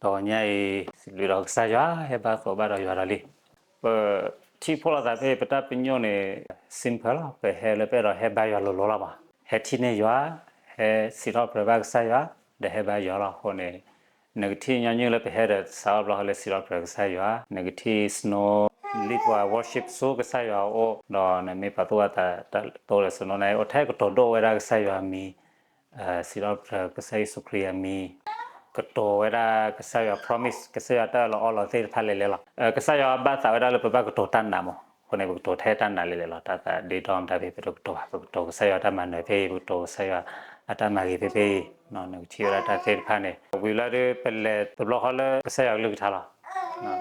တဂီၤညါအံၤ စံးဘျုးဒီးကစၢ်ယွၤ ဟဲဘါသကိးဘၣ်ဒီးယွၤဒီးလံ. ပထံၣ်ဖှိၣ်လိာ်သးဖဲအံၤ ပတၢ်ပညိၣ်န့ၣ် simple လီၤ. ပဟဲလၢပအဲၣ်ဒိးဟဲဘါယွၤလိၤလိၤလီၤမး. ဟဲထံၣ်န့ၢ်ယွၤ, ဟဲစံးထီၣ်ပတြၢၤဘၣ်ကစၢ်ယွၤ, ဒီးဟဲဘါယွၤလီၤ. အဃိန့ၣ် နကထံၣ်ညီနုၢ်လၢပဟဲဒီး စးထီၣ်ဘျီဃီလၢစံးထီၣ်ပတြၢၤကစၢ်ယွၤ, နကထံၣ် snow လံပှၤ worship ဆူကစၢ်ယွၤအအိၣ်, ဒီးနမ့ၢ်ပာ်သူၣ်ပာ်သးတၢ်တိၢ်ဒီး snow န့ၣ် အိၣ်ထဲကတိၤဒိၣ်ဝဲဒၣ်ကစၢ်ယွၤအမံၤ, စံးထီၣ်ပတြၢၤကစၢ်ယ့ၣ်ၡူးခရံာ်အမံၤ, ကတိၤဝဲဒၣ်ကစၢ်ယွၤ promise ကစၢ်ယွၤတၢ်အၢၣ်လီၤအီလီၤသ့ၣ်တဖၣ်လဲၣ်လဲၣ်လီၤ. ကစၢ်ယွၤဘၣ်သးဝဲဒၣ်လၢပဘၣ်ကတိၤတၢ်နာ်မး, အဃိန့ၣ် ပကတိၤထဲတၢ်နာ်လဲၣ်လဲၣ်လီၤ. တၢ်သးဒ့ဒီမတၤဖဲ ပတကတိၤဘၣ်, ပကတိၤကစၢ်ယွၤတၢ်မၤနၢၤဖဲအံၤ, ပကတိၤကစၢ်ယွၤအတၢ်မၤဂ့ၤဖဲဖဲအံၤ, နကထံၣ်ဝဲဒၣ်တၢ်သ့ၣ်တဖၣ်န့ၣ် ဝံၤလၢဒုး ပလဲၤတဘျီဃီလၢကစၢ်ယွၤကလုၢ်ကထါလီၤ.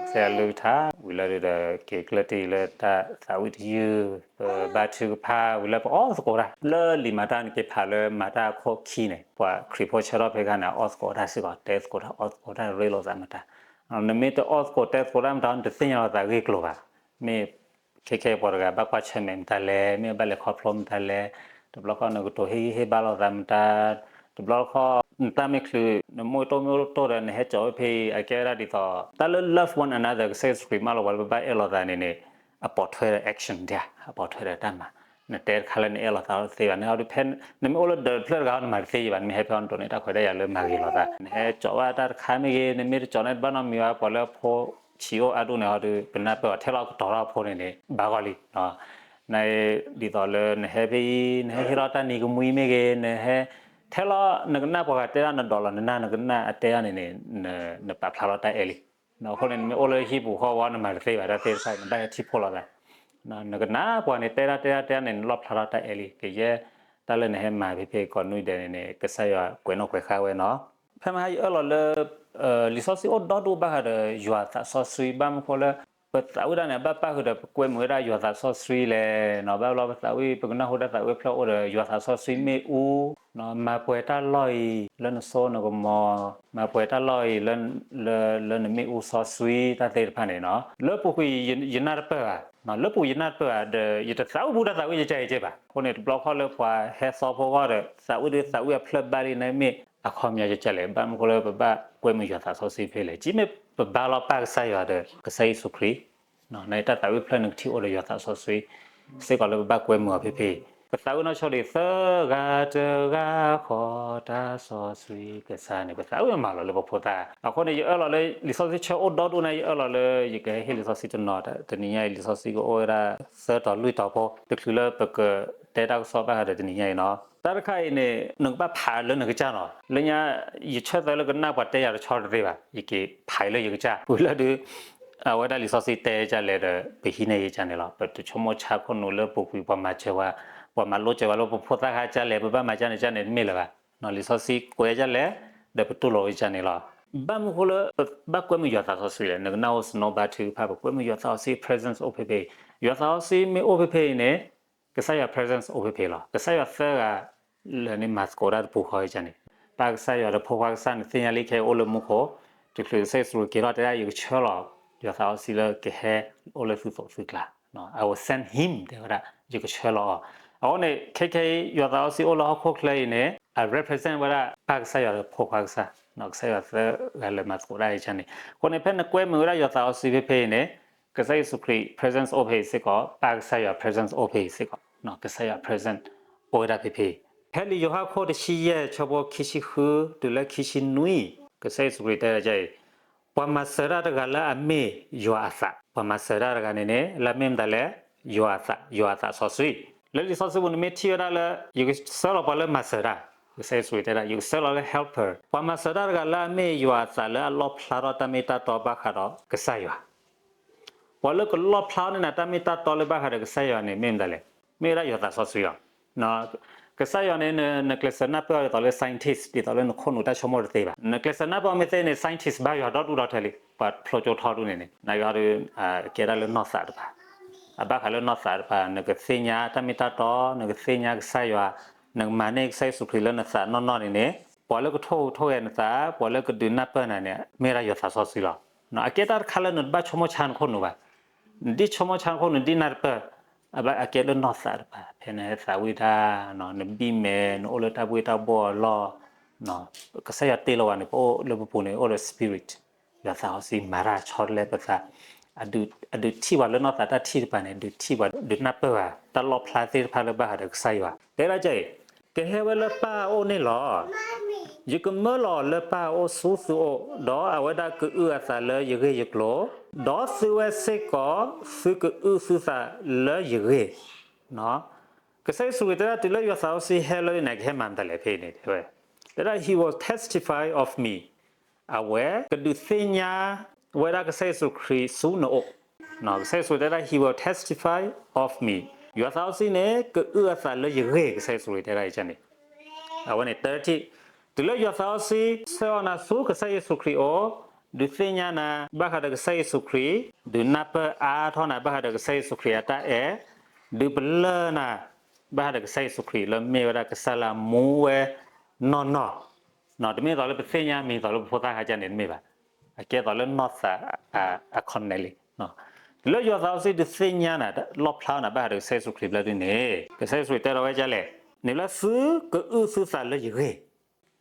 ကစၢ်ယွၤကလုၢ်ကထါ ဝံၤလၢဒုးဒီး က့ၤကျၢၢ်တံၢ်လၢတၢ်သးဝံၣ်တယုၢ်, ပဘါထုကဖၣ်, ဝံၤလၢပအီၣ်သကိးတၢ်, လၢလံာ်မၤတၢ်န့ၣ် က့ၤဖးလၢမၤတၢ်အခိၣ်ခံန့ၣ် ပှၤခရံာ်ဖိဆၢထီၣ်ဖဲခါန့ၣ် အီၣ်သကိးတၢ်စ့ၢ်ကီး, တဲသကိးတၢ်, အီၣ်သကိးတၢ်, ရ့လိာ်သးမတၤ. နမ့ၢ်တအီၣ်သကိးတဲသကိးတၢ်မတၤ နတသ့ၣ်ညါလိာ်သးဂ့ၢ်ကျိၤဘၣ်. မ့ၢ် ခဲခဲအံၤပှၤတဂၤဘၣ်ကွၢ်ဆၢၣ်မဲာ်မတၤလဲၣ်, မ့ၢ်ဘၣ်လဲၤခီဖျိမတၤလဲၣ်, တဘျီဃီနကတိၤဟ့ၣ်ဂံၢ်ဟ့ၣ်ဘါလိာ်သးမတၤ, တဘျီဃီ နတၢ်မ့ၢ်ချုး နမိၢ်တိၢ်မ့ၢ်အိၣ်တိၢ်ဒီး နဟဲကၠီၤဝဲဖဲအံၤ အကဲဝဲဒၣ်ဒ်သိး တၢ်လၢ love one another ကစၢ်ယ့ၣ်ၡူးခရံာ်မၢလိာ်ပှၤလၢပဘၣ်အဲၣ်လိာ်သးန့ၣ်န့ၣ် အပိာ်ထွဲဒီး action ဒၣ်, အပိာ်ထွဲဒီးတၢ်မၤ, နတဲတခါလၢနအဲၣ်လိာ်သးတသ့ဘၣ်, နဟီဒုးဖဲ နမ့ၢ်အိၣ်လၢဒၢးတဖျၢၣ်တဂၤ နမၤတသ့ဘၣ်, နမ့ၢ်ဟဲဖဲအံၤ နဒိးန့ၢ်တၢ်ခွဲးတၢ်ယာ်လၢမၤဂ့ၤလိာ်သး, နဟဲကၠီၤဝဲတၢ်တခါမ့ၢ်ဂ့ၤ, နမ့ၢ်တကၠီၤန့ၣ် တဘၣ်နီတမံၤဘၣ်, ပှၤလၢအဖိဆံးအိၣ်အါဒူၣ်န့ၣ်ဟီဒုး ပနၢ်ပၢၢ်အီၤ ထဲလီၤကတီၤထီၣ်အဖိန့ၣ်န့ၣ် ဘၣ်ဂီၢ်လံ. နဒ်သိးလၢနဟဲဖဲအံၤ နဟဲဟ့ၣ်ထီၣ်တၢ်နံၤကမှံမ့ၢ်ဂ့ၤ, နဟဲ ထဲလီၤနကနၣ်ပှၤဂၤတဲဒၣ်နဒိးလီၤနနၢ် နကနၣ်အတဲဒၣ်န့ၣ်န့ၣ် နပာ်ဖျါထီၣ်တၢ်အဲၣ်လံ. အဃိန့ၣ် နမ့ၢ်အိၣ်လၢဟံၣ်ပူၤဃီဝဲ နမၤတသ့ဘၣ်တၢ်သ့ၣ်တဖၣ် နဘၣ်ဟဲထံၣ်ဖှိၣ်လိာ်သး, နကနၣ်ပှၤန့ၣ် တဲဒၣ်တဲဒၣ်တဲဒၣ်န့ၣ် နလီၣ်ဖျါထီၣ်တၢ်အဲၣ်လံ. ကယဲၢ်တၢ်လၢနဟဲမၤဖဲဖဲကိးနွံဒဲးန့ၣ်န့ၣ် ကစၢ်ယွၤကွဲးနီၣ်ကွဲးဃာ်ဝဲနီၤ. ဖဲမဟါယအၢၣ်လီၤလၢ လံာ်စီဆှံအိၣ်ဒီဒူၣ်ဘၣ်ဃးဒီးယွၤသးစီဆှံ ဘၣ်မနုၤဃိလၢ ပသးဝံၣ်ဒၣ်န့ၣ် ဘၣ်ပၣ်ဃုာ်ဒီး ပကွဲမုာ်ဝဲဒၣ်ယွၤသးစီဆှံလဲၣ်နီၤ. ဘၣ်ဘျီပသးဝံၣ် ပကနၢ်ဟူတၢ်သးဝံၣ်ဖျၢၣ်အိၣ်ဒီး ယွၤသးစီဆှံမ့ၣ်အူ, မၤပှဲၤတၢ်လီၢ်အံၤ လၢနစိနကမီၤ, မၤပှဲၤတၢ်လီၢ်အံၤ လၢနမ့ၣ်အူစီဆှံ တၢ်သ့ၣ်တဖၣ်န့ၣ်နီၤ. လၢပူၤကွံာ်ယနၢ်တပၢၢ်ဘၣ်, လၢပူၤယနၢ်တပၢၢ်ဘၣ်ဒီး ယတသးဝံၣ်ဘူးတၢ်သးဝံၣ်ယကဲယကဲဘၣ်. အဃိန့ၣ် တဘျီဃီလၢပှၤဟဲသီဖိဂီၢ်ဒီး သးဝံၣ်ဒုးသးဝံၣ်အဖျၢၣ်ဘၣ်လံန့ၣ်မ့ၢ် အခီပညီယကဲလဲၣ်. ဘၣ်မနုၤဃိလၢ ပဘၣ်ကွဲမုာ်ယွၤသးစီဆှံဖဲလဲၣ်. ကမ့ၢ်ပဘါလီၤပၢ်ကစၢ်ယွၤဒီး ကစၢ်ယ့ၣ်ၡူးခရံာ် နတၢ်သးဝံၣ်ဖျၢၣ်နကထံၣ်အိၣ်ဒီးယွၤသးစီဆှံ စ့ၢ်ကီးလၢပဘၣ်ကွဲမုာ်အီၤဖဲဖဲအံၤ. ပသးဝံၣ်နီၢ်ဆိဒံးသၢဂၤတဂၤဃီ တၢ်စီဆှံကစၢ်န့ၣ် ပသးဝံၣ်မးလီၤလၢပဖိသၣ်. အဃိန့ၣ် ယအၢၣ်လီၤလၢ လံာ်စီဆှံဆၢအိၣ်ဒီဒူၣ်န့ၣ် ယအၢၣ်လီၤလၢ ယကဟဲဟ့ၣ်လံာ်စီဆှံတနီၤ, တနံၤညါအံၤ လံာ်စီဆှံကအိၣ်ဝဲဒၣ်သၢတီၤလွံၢ်တီၤဖိ တချုးလၢပကတဲတၢ်ကစီၣ်ဘၣ်ဃးဒီးတနံၤညါအံၤနီၤ. တၢ်တခါအံၤန့ၣ် နကဘၣ်ဖးလၢနကစၢ်နီၤ. လၢညါ ယဆၢသၢလၢကနၣ်ပှၤတဲယၤတဆီတသ့ဘၣ်, ယက့ၤဖးအံၤလၢယကစၢ် ဝံၤလၢဒုး အဝဲဒၣ်လံာ်စီဆှံတဲကလဲၣ်ဒီး ပဟံးန့ၢ်ယကစၢ်န့ၣ်လီၤ. ပတဆိကမိၣ်ဆါခိၣ်နူာ်လၢပူၤကွံာ် ပှၤမၤစၢၤဝဲ, ပှၤမၤလိစၢၤဝဲလၢပဖိသၣ်ခါကလဲၣ်, ပဘၣ်မၤကန့ၣ်ကန့ၣ်တမ့ၢ်လၢၤဘၣ်. လံာ်စီဆှံကွဲးကလဲၣ် ဒီးပတူၢ်လိာ်ကန့ၣ်လီၤ. ဘၣ်မနုၤဃိလၢ ပဘၣ်ကွဲမုာ်ယွၤသးစီဆှံလဲၣ်. နကနၢ်ဟူ snow ဘါထုကဖၣ် ပကွဲမုာ်ယွၤသးစီဆှံ presence အိၣ်ဖဲဖဲအံၤ. ယွၤသးစီဆှံမ့ၢ်အိၣ်ဖဲဖဲအံၤန့ၣ် ကစၢ်ယွၤ presence အိၣ်ဖဲဖဲလီၤ. ကစၢ်ယွၤသၢဂၤလၢန့ၣ်မၤသကိးတၢ်တပူၤဃီအံၤန့ၣ် ပၢ်ကစၢ်ယွၤဒီးဖိခွါကစၢ်န့ၣ် သ့ၣ်ညါလံခဲအံၤအိၣ်လၢမူခိၣ်, တချုးကစၢ်ယ့ၣ်ၡူးခရံာ်က့ၤထီၣ်တဲဒၣ် ယကဆှၢလီၤ ယွၤသးစီဆှံလၢကဟဲအိၣ်လၢသုသူၣ်သုကျါ, I will send him တဲဝဲဒၣ် ယကဆှၢလီၤအီၤ. အဃိန့ၣ် ခဲခဲအံၤ ယွၤသးစီဆှံအိၣ်လၢဟီၣ်ခိၣ်ချၢအံၤန့ၣ် အ represent ဝဲဒၣ်ပၢ်ကစၢ်ယွၤဒီးဖိခွါကစၢ်, ကစၢ်ယွၤသၢဂၤလၢမၤသကိးတၢ်အံၤန့ၣ်. အဃိန့ၣ် ဖဲနကွဲမုာ်ဝဲဒၣ်ယွၤသးစီဆှံဖဲဖဲအံၤန့ၣ် ကစၢ်ယ့ၣ်ၡူးခရံာ် presence အိၣ်ဖဲအံၤစ့ၢ်ကီး, ပၢ်ကစၢ်ယွၤ presence အိၣ်ဖဲအံၤစ့ၢ်ကီး, ကစၢ်ယွၤ presence အိၣ်ဝဲဒၣ်ဖဲဖဲအံၤ. ဖဲလံာ်ယိၤဟၣ်ခိၣ်တဆံယဲၢ် ဆၢဖိခံဆံဃု တုၤလၢခံဆံနွံ, ကစၢ်ယ့ၣ်ၡူးခရံာ်တဲဒ်အံၤ, ပှၤမၤစၢၤတၢ်တဂၤလၢအမ့ၢ်ယွၤအသး, ပှၤမၤစၢၤတၢ်တဂၤန့ၣ်န့ၣ် လၢအမ့ၢ်မတၤလဲၣ်, ယွၤအသး, ယွၤအသးစီဆှံ. လၢလံာ်စီဆှံပူၤ နမ့ၢ်ထံၣ်ဝဲဒၣ်လၢ ယကဆှၢလီၤပှၤလၢမၤစၢၤတၢ်, ကစၢ်ယ့ၣ်ၡူးခရံာ်တဲဒၣ် ယကဆှၢလီၤလၢ helper, ပှၤမၤစၢၤတၢ်တဂၤလၢအမ့ၢ်ယွၤအသးလၢအလီၣ်ဖျါထီၣ်တၢ်မ့ၢ်တၢ်တီဘၣ်ဃးဒီးကစၢ်ယွၤ ပှၤလၢကလီၣ်ဖျါန့ၢ်နၤတၢ်မ့ၢ်တၢ်တီလၢဘၣ်ဃးဒီးကစၢ်ယွၤန့ၣ် မ့ၢ်မတၤလဲၣ်, မ့ၢ်ဝဲဒၣ်ယွၤသးစီဆှံလီၤ. ကစၢ်ယွၤန့ၣ် နကျဲးစၢးနၢ်ပၢၢ်အီၤဒ်သိးလၢ scientist ဒ်သိးလၢနခိၣ်နူာ်တၢ်ဆိကမိၣ်တသ့ဘၣ်. နကျဲးစၢးနၢ်ပၢၢ်အီၤမ့ၢ်သ့န့ၣ် scientist ဘၣ်ယွၤဒီဒူၣ်ဒီထၢလံ, ပှၤဖျိကၠိထီဒူၣ်န့ၣ်န့ၣ် နယွၤဒုး ကဲဒၣ်လၢနီၢ်သးတပၤ, အဘၣ်ဃးလၢနီၢ်သးတပၤ, နကသ့ၣ်ညါတၢ်မ့ၢ်တၢ်တီ, နကသ့ၣ်ညါကစၢ်ယွၤ, နကမၤန့ၢ်ကစၢ်ယ့ၣ်ၡူးခရံာ်လၢနသးနီၢ်နီၢ်န့ၣ်န့ၣ်, ပှၤလၢကထိၣ်ဟူးထိၣ်ဂဲၤနသး, ပှၤလၢကဒုးနၢ်ပၢၢ်နၤန့ၣ် မ့ၢ်ဝဲဒၣ်ယွၤသးစီဆှံလီၤ. အကဲတၢ်တခါလၢနတဘၣ်ဆိကမိၣ်ဆါနခိၣ်နူာ်ဘၣ်. နဒ်ဆိကမိၣ်ဆါနခိၣ်နူာ်ဒ်နၢ်တပၢၢ်, အကဲလၢနီၢ်သးတပၤ, ဖဲနဟဲသးဝံၣ်တၢ်, နဘံၣ်မဲာ်, နအိၣ်လၢတၢ်ဘှ့ၣ်တၢ်ဘှီၣ်အလီၢ်, ကစၢ်ယွၤတ့လီၤဝဲန့ၣ် ပအိၣ်လၢပပူၤန့ၣ် အိၣ်ဒီး spirit ယွၤသးစီဆှံမၤတၢ်ဆီတလဲပသး, အဒုးထံၣ်ပှၤလၢနီၢ်သးတၢ်ထံၣ်တဖၣ်န့ၣ် ဒုးထံၣ်ပှၤ ဒုးနၢ်ပၢၢ်ပှၤ တၢ်လီၣ်ဖျါသ့ၣ်တဖၣ်လၢဘၣ်ဃးဒီးကစၢ်ယွၤ. တဲဒၣ်ကဲအံၤ, ကဟဲဝဲလၢပၢ်အအိၣ်န့ၣ်လီၤ. ယကမၢလီၤလၢပၢ်အအိၣ်ဆူသုအိၣ်, ဒီးအဝဲဒၣ်ကအုၣ်အသးလၢယဂ့ၢ်ယကျိၤ, ဒီးသုဝဲစ့ၢ်ကီး သုကအုၣ်သုသးလၢယဂ့ၢ်. ကစၢ်ယ့ၣ်ၡူးခရံာ်တဲဒၣ် တုၤလၢယွၤသးစီဆှံဟဲလၢန့ၣ် ကဟဲမၤမတၤလဲၣ်ဖဲအံၤန့ၣ် တဲဝဲ, တဲဒၣ် he will testify of me, အဝဲကဒုးသ့ၣ်ညါဝဲဒၣ်ကစၢ်ယ့ၣ်ၡူးခရံာ်ဆူနအိၣ်. ကစၢ်ယ့ၣ်ၡူးတဲဒၣ် he will testify of me, ယွၤသးစီဆှံန့ၣ် ကအုၣ်အသးလၢယဂ့ၢ်, ကစၢ်ယ့ၣ်ၡူးခရံာ်တဲဒၣ်အံၤန့ၣ်. အဝဲန့ၣ်တထံၣ်, တုၤလၢယွၤသးစီဆှံဆှၢအီၤနၤဆူကစၢ်ယ့ၣ်ၡူးခရံာ်အအိၣ်, ဒုးသ့ၣ်ညါနၤဘၣ်ဃးဒီးကစၢ်ယ့ၣ်ၡူးခရံာ်, ဒုးနၢ်ပၢၢ်အါထီၣ်နၤဘၣ်ဃးဒီးကစၢ်ယ့ၣ်ၡူးခရံာ်အတၢ်အဲၣ်, ဒုးပလၢၢ်နၤ ဘၣ်ဃးဒီးကစၢ်ယ့ၣ်ၡူးခရံာ်လၢမ့ၢ်ဝဲဒၣ်ကစၢ်လၢအမူဝဲနီၢ်နီၢ်, တမ့ၢ်သိးလၢပသ့ၣ်ညါမံၤသိးလၢပဖိသၣ်ခါကန့ၣ်တမ့ၢ်ဘၣ်. အကဲသိးလၢနီၢ်သးအခီနလံ, တုၤလၢယွၤသးစီဆှံဒုးသ့ၣ်ညါနၤ လီၣ်ဖျါနၤဘၣ်ဃးဒီးကစၢ်ယ့ၣ်ၡူးခရံာ်ဘျီဒုန့ၣ်, ကစၢ်ယ့ၣ်ၡူးခရံာ်တဲထီၣ်ဝဲဒ်လဲၣ်, န့ၣ်လၢသုကအုၣ်သုသးလၢယဂ့ၢ်,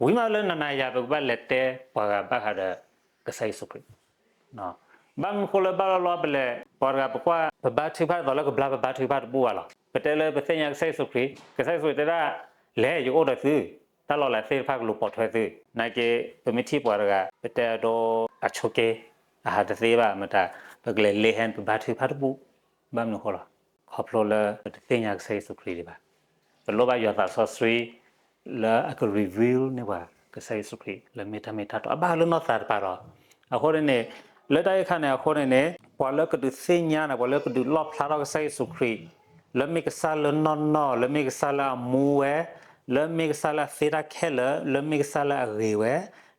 ဝံၤမးလၢနၤနၤယၤ ပကဘၣ်လဲၤတဲပှၤဂၤဘၣ်ဃးဒီးကစၢ်ယ့ၣ်ၡူးခရံာ် ဘၣ်မနုၤဃိလၢဘၣ်လီၤလီၤပလဲၤ ပှၤတဂၤပကွၢ် ပဘါထုကဖၣ်ဒ်သိးလၢကဘျါပဘါထုကဖၣ်တဘူၣ်ဘၣ်လီၤ. ပတဲလၢပသ့ၣ်ညါကစၢ်ယ့ၣ်ၡူးခရံာ်, ကစၢ်ယ့ၣ်ၡူးခရံာ်တဲဒၣ်, လဲၤယကအိၣ်ဒီးသု, တၢ်လီၤလးသ့ၣ်တဖၣ်ကလူၤပိာ်ထွဲသု. နာ်က့ ပမ့ၢ်ထံၣ်ပှၤတဂၤ ပတဲအဒိအဆိးက့, အဟးတသ့ဘၣ်မတၤ, ပကလဲၤလ့ဟဲ ပဘါထုကဖၣ်တဘူၣ်, ဘၣ်မနုၤဃိလီၤ. ခီဖျိလၢပတသ့ၣ်ညါကစၢ်ယ့ၣ်ၡူးခရံာ်ဒံးဘၣ်. ပလိၣ်ဘၣ်ယွၤသးစီဆှံ လၢအက reveal န့ၢ်ပှၤကစၢ်ယ့ၣ်ၡူးခရံာ် လၢမ့ၢ်တၢ်မ့ၢ်တၢ်တီ အဘၣ်ဃးလၢနီၢ်သးတပၤဒီး, အဃိန့ၣ်န့ၣ်, လၢတၢ်အံၤအခါန့ၣ် အဃိန့ၣ်န့ၣ် ပှၤလၢကဒုးသ့ၣ်ညါနၤ ပှၤလၢကဒုးလီၣ်ဖျါထီၣ်ကစၢ်ယ့ၣ်ၡူးခရံာ် လၢမ့ၢ်ကစၢ်လၢနီၢ်နီၢ်, လၢမ့ၢ်ကစၢ်လၢအမူဝဲ, လၢမ့ၢ်ကစၢ်လၢအသ့တၢ်ခဲလၢာ်, လၢမ့ၢ်ကစၢ်လၢအဂ့ၤဝဲ,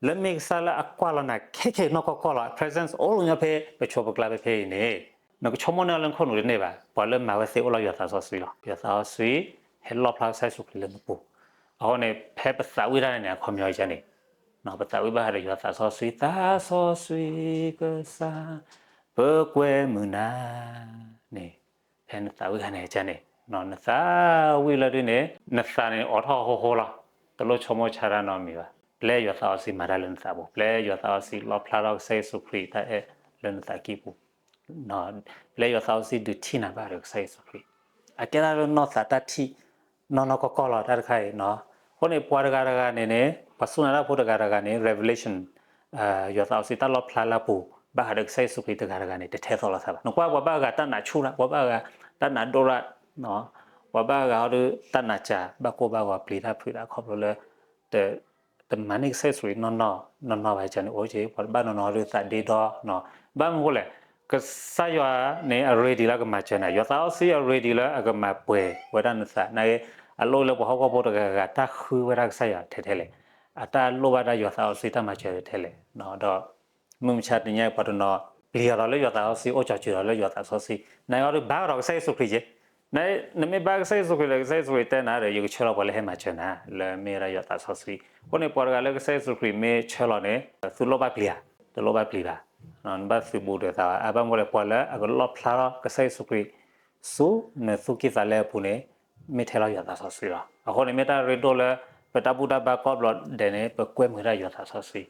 လၢမ့၁ၢ်ကစၢ်လၢအကွၢ်လီၤနၤခဲခဲနီၢ်ကီၢ်ကီၢ်လီၤ, presence အိၣ်လီၤညီဖဲပဆိးပကျါဖဲဖဲအံၤန့ၣ်, နကဆိကမိၣ်န့ၢ်အီၤလၢနခိၣ်နူာ်တန့ၢ်ဘၣ်. ပှၤလၢမၤဝဲသ့အိၣ်လၢယွၤသးစီဆှံလီၤ. ယွၤသးစီဆှံ ဟဲလီၣ်ဖျါကစၢ်ယ့ၣ်ၡူးခရံာ်လၢနပူၤ. အဃိန့ၣ် ဖဲပသးဝံၣ်တၢ်န့ၣ်န့ၣ် အခီပညီယါန့ၣ်, ပသးဝံၣ်ဘၣ်ဃးဒီးယွၤသးစီဆှံ, သးစီဆှံကစၢ်, ပကွဲမုာ်နၤန့ၣ်, ဖဲနသးဝံၣ်တၢ်န့ၣ်န့ၣ်, နသးဝံၣ်လၢဒုန့ၣ် နသးန့ၣ်အိးထီၣ်ဃိဃိလီၤ. တလိၣ်ဆိကမိၣ်ဆါတၢ်နီတမံၤဘၣ်. ပျဲယွၤသးစီဆှံမၤတၢ်လၢနသးပူၤ, ပျဲယွၤသးစီဆှံလီၣ်ဖျါထီၣ်ကစၢ်ယ့ၣ်ၡူးခရံာ်တၢ်အဲၣ်လၢနသးကံၢ်ပူၤ, ပျဲယွၤသးစီဆှံဒုးထံၣ်နၤဘၣ်ဒီးကစၢ်ယ့ၣ်ၡူးခရံာ်, အကဲဒၣ်လၢနီၢ်သးတၢ်ထံၣ်နီၢ်နီၢ်ကီၢ်ကီၢ်လီၤ တၢ်တခါအံၤ. အဃိန့ၣ် ပှၤတဂၤတဂၤန့ၣ်န့ၣ် ပှၤစူၢ်နာ်တၢ်ဖိတဂၤတဂၤန့ၣ် revelation ယွၤသးစီဆှံတၢ်လီၣ်ဖျါလၢအပူၤ ဘၣ်ဃးဒီးကစၢ်ယ့ၣ်ၡူးခရံာ်တဂၤတဂၤန့ၣ် တထဲသိးလိာ်သးဘၣ်. နကွၢ်ပှၤဘၣ်ဂၤတၢ်နာ်ဆူၣ်တၢ်, ပှၤဘၣ်ဂၤတၢ်နာ်ဒိၣ်တၢ်, ပှၤဘၣ်ဂၤဟီဒီးတၢ်နာ်စှၤ ဘၣ်ကိၢ်ဘၣ်ဂီၤပျံၤတၢ်ဖုးတၢ်ခီဖျိလၢ တမၤန့ၢ်ကစၢ်ယ့ၣ်ၡူးခရံာ်နီၢ်နီၢ်နီၢ်နီၢ်ဘၣ်န့ၣ် အိၣ်က့ ပှၤတဘၣ်နီၢ်နီၢ်ဒီးသးဒ့ဒီ, ဘၣ်မနုၤဃိလဲၣ်, ကစၢ်ယွၤန့ၣ် အ ready လၢအကမၤစၢၤနၤ, ယွၤသးစီဆှံအ ready လၢအကမၤပှဲၤဝဲဒၣ်နသး, နာ်က့ အလိၣ်လၢပှၤဟီၣ်ခိၣ်ဖိတဂၤဂၤတၢ်ဃုဝဲဒၣ်ကစၢ်ယွၤထဲထဲလဲၣ်, အတၢ်လိၣ်ဘၣ်ဒၣ်ယွၤသးစီဆှံတၢ်မၤစၢၤထဲထဲလဲၣ်, ဒီး မုၢ်မဆါတနံၤအံၤ ပှၤတနီၤ ပျံၤအီၤဒီးလၢယွၤသးစီဆှံ အိၣ်ကၠီၤစၢၤဒီးလၢယွၤသးစီဆှံ, နာ်က့အီၤဒီးဘါကဒီးကစၢ်ယ့ၣ်ၡူးခရံာ်က့, နမ့ၢ်ဘါကစၢ်ယ့ၣ်ၡူးခရံာ်ဒီး ကစၢ်ယ့ၣ်ၡူးခရံာ်တဲနၤဒီး ယကဆှၢလီၤပှၤလၢဟဲမၤစၢၤနၤ လၢမ့ၢ်ဝဲဒၣ်ယွၤသးစီဆှံ. အဃိန့ၣ် ပှၤတဂၤလၢကစၢ်ယ့ၣ်ၡူးခရံာ်မ့ၢ်ဆှၢလီၤန့ၣ် သုလိၣ်ဘၣ်ပျံၤဧါ, တလိၣ်ဘၣ်ပျံၤဘၣ်, နဘၣ်သုးဘူးဒီးသးဘၣ်, ဘၣ်မနုၤလဲၣ် ပှၤလၢအကလီၣ်ဖျါထီၣ်ကစၢ်ယ့ၣ်ၡူးခရံာ် ဆူနသူၣ်ကံၢ်သးလဲအပူၤန့ၣ် မ့ၢ်ထဲလီၤယွၤသးစီဆှံလီၤ. အဃိန့ၣ် မ့ၢ်တၢ်ရ့ဒိၣ်လၢ ပတၢ်ဘူၣ်တၢ်ဘါကိးဘျီဒဲးန့ၣ် ပကွဲမုာ်ဒၣ်ယွၤသးစီဆှံ,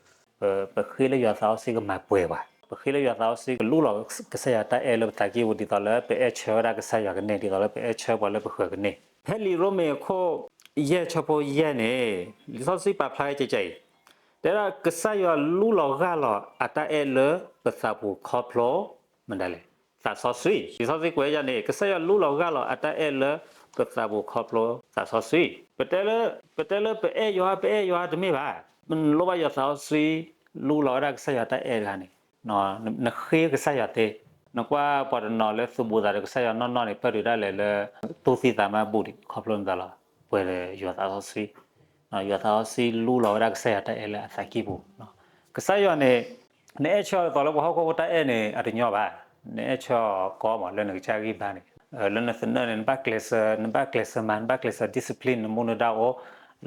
ပဃ့လၢယွၤသးစီဆှံကမၤပှဲၤပှၤ, ပဃ့လၢယွၤသးစီဆှံကလူလီၤကစၢ်ယွၤတၢ်အဲၣ်လၢပသးကံၢ်ပူၤ ဒ်သိးလၢပအဲၣ်ဆၢဝဲဒၣ်ကစၢ်ယွၤကန့ၢ် ဒ်သိးလၢပအဲၣ်ဆၢပှၤလၢပဃၢၤကန့ၢ်. ဖဲလံာ်ရိမ့ၤအခိၣ်ယဲၢ်ဆၢဖိယဲၢ်န့ၣ် လံာ်စီဆှံပာ်ဖျါဝဲကဲကဲအံၤ, တဲဒၣ်ကစၢ်ယွၤလူလီၤဂၢ်လီၤအတၢ်အဲၣ်လၢပသးပူၤခီဖျိ မတၤလဲၣ်, သးစီဆှံ. လံာ်စီဆှံကွဲးယါန့ၣ် ကစၢ်ယွၤလူလီၤဂၢ်လီၤအတၢ်အဲၣ်လၢပသးပူၤခီဖျိသးစီဆှံ. ပတဲလၢ, ပတဲလၢပအဲၣ်ယွၤ ပအဲၣ်ယွၤတမ့ၢ်ဘၣ်. နလိၣ်ဘၣ်ယွၤသးစီဆှံ လူလီၤဝဲဒၣ်ကစၢ်ယွၤတၢ်အဲၣ်တဂၤန့ၣ်, နဃ့ကစၢ်ယွၤသ့. နကွၢ်ပှၤတနီၤလၢသုးဘူးသးဒီးကစၢ်ယွၤနီၢ်နီၢ်န့ၣ် ပၢၢ်တုၤဒၣ်လဲာ်လၢ တူၢ်သံသးမါဘူၣ်ဒံး ခီဖျိမတၤလီၤ, ပှဲၤဒီးယွၤသးစီဆှံ ယွၤသးစီဆှံလူလီၤဝဲဒၣ်ကစၢ်ယွၤတၢ်အဲၣ်လၢအသးကံၢ်ပူၤ. ကစၢ်ယွၤန့ၣ် နအဲၣ်ဆၢအီၤဒ်သိးလၢပှၤဟီၣ်ခိၣ်ဖိတၢ်အဲၣ်န့ၣ် အတညီဘၣ်. နအဲၣ်ဆၢအီၤကီမး လၢနကစၢ်ဂံၢ်ဘါန့ၣ်, လၢနသနၢၣ်န့ၣ် နဘၣ်ကျဲးစၢး, နဘၣ်ကျဲးစၢးမၤ, နဘၣ်ကျဲးစၢး discipline နမူနဒါအိၣ်,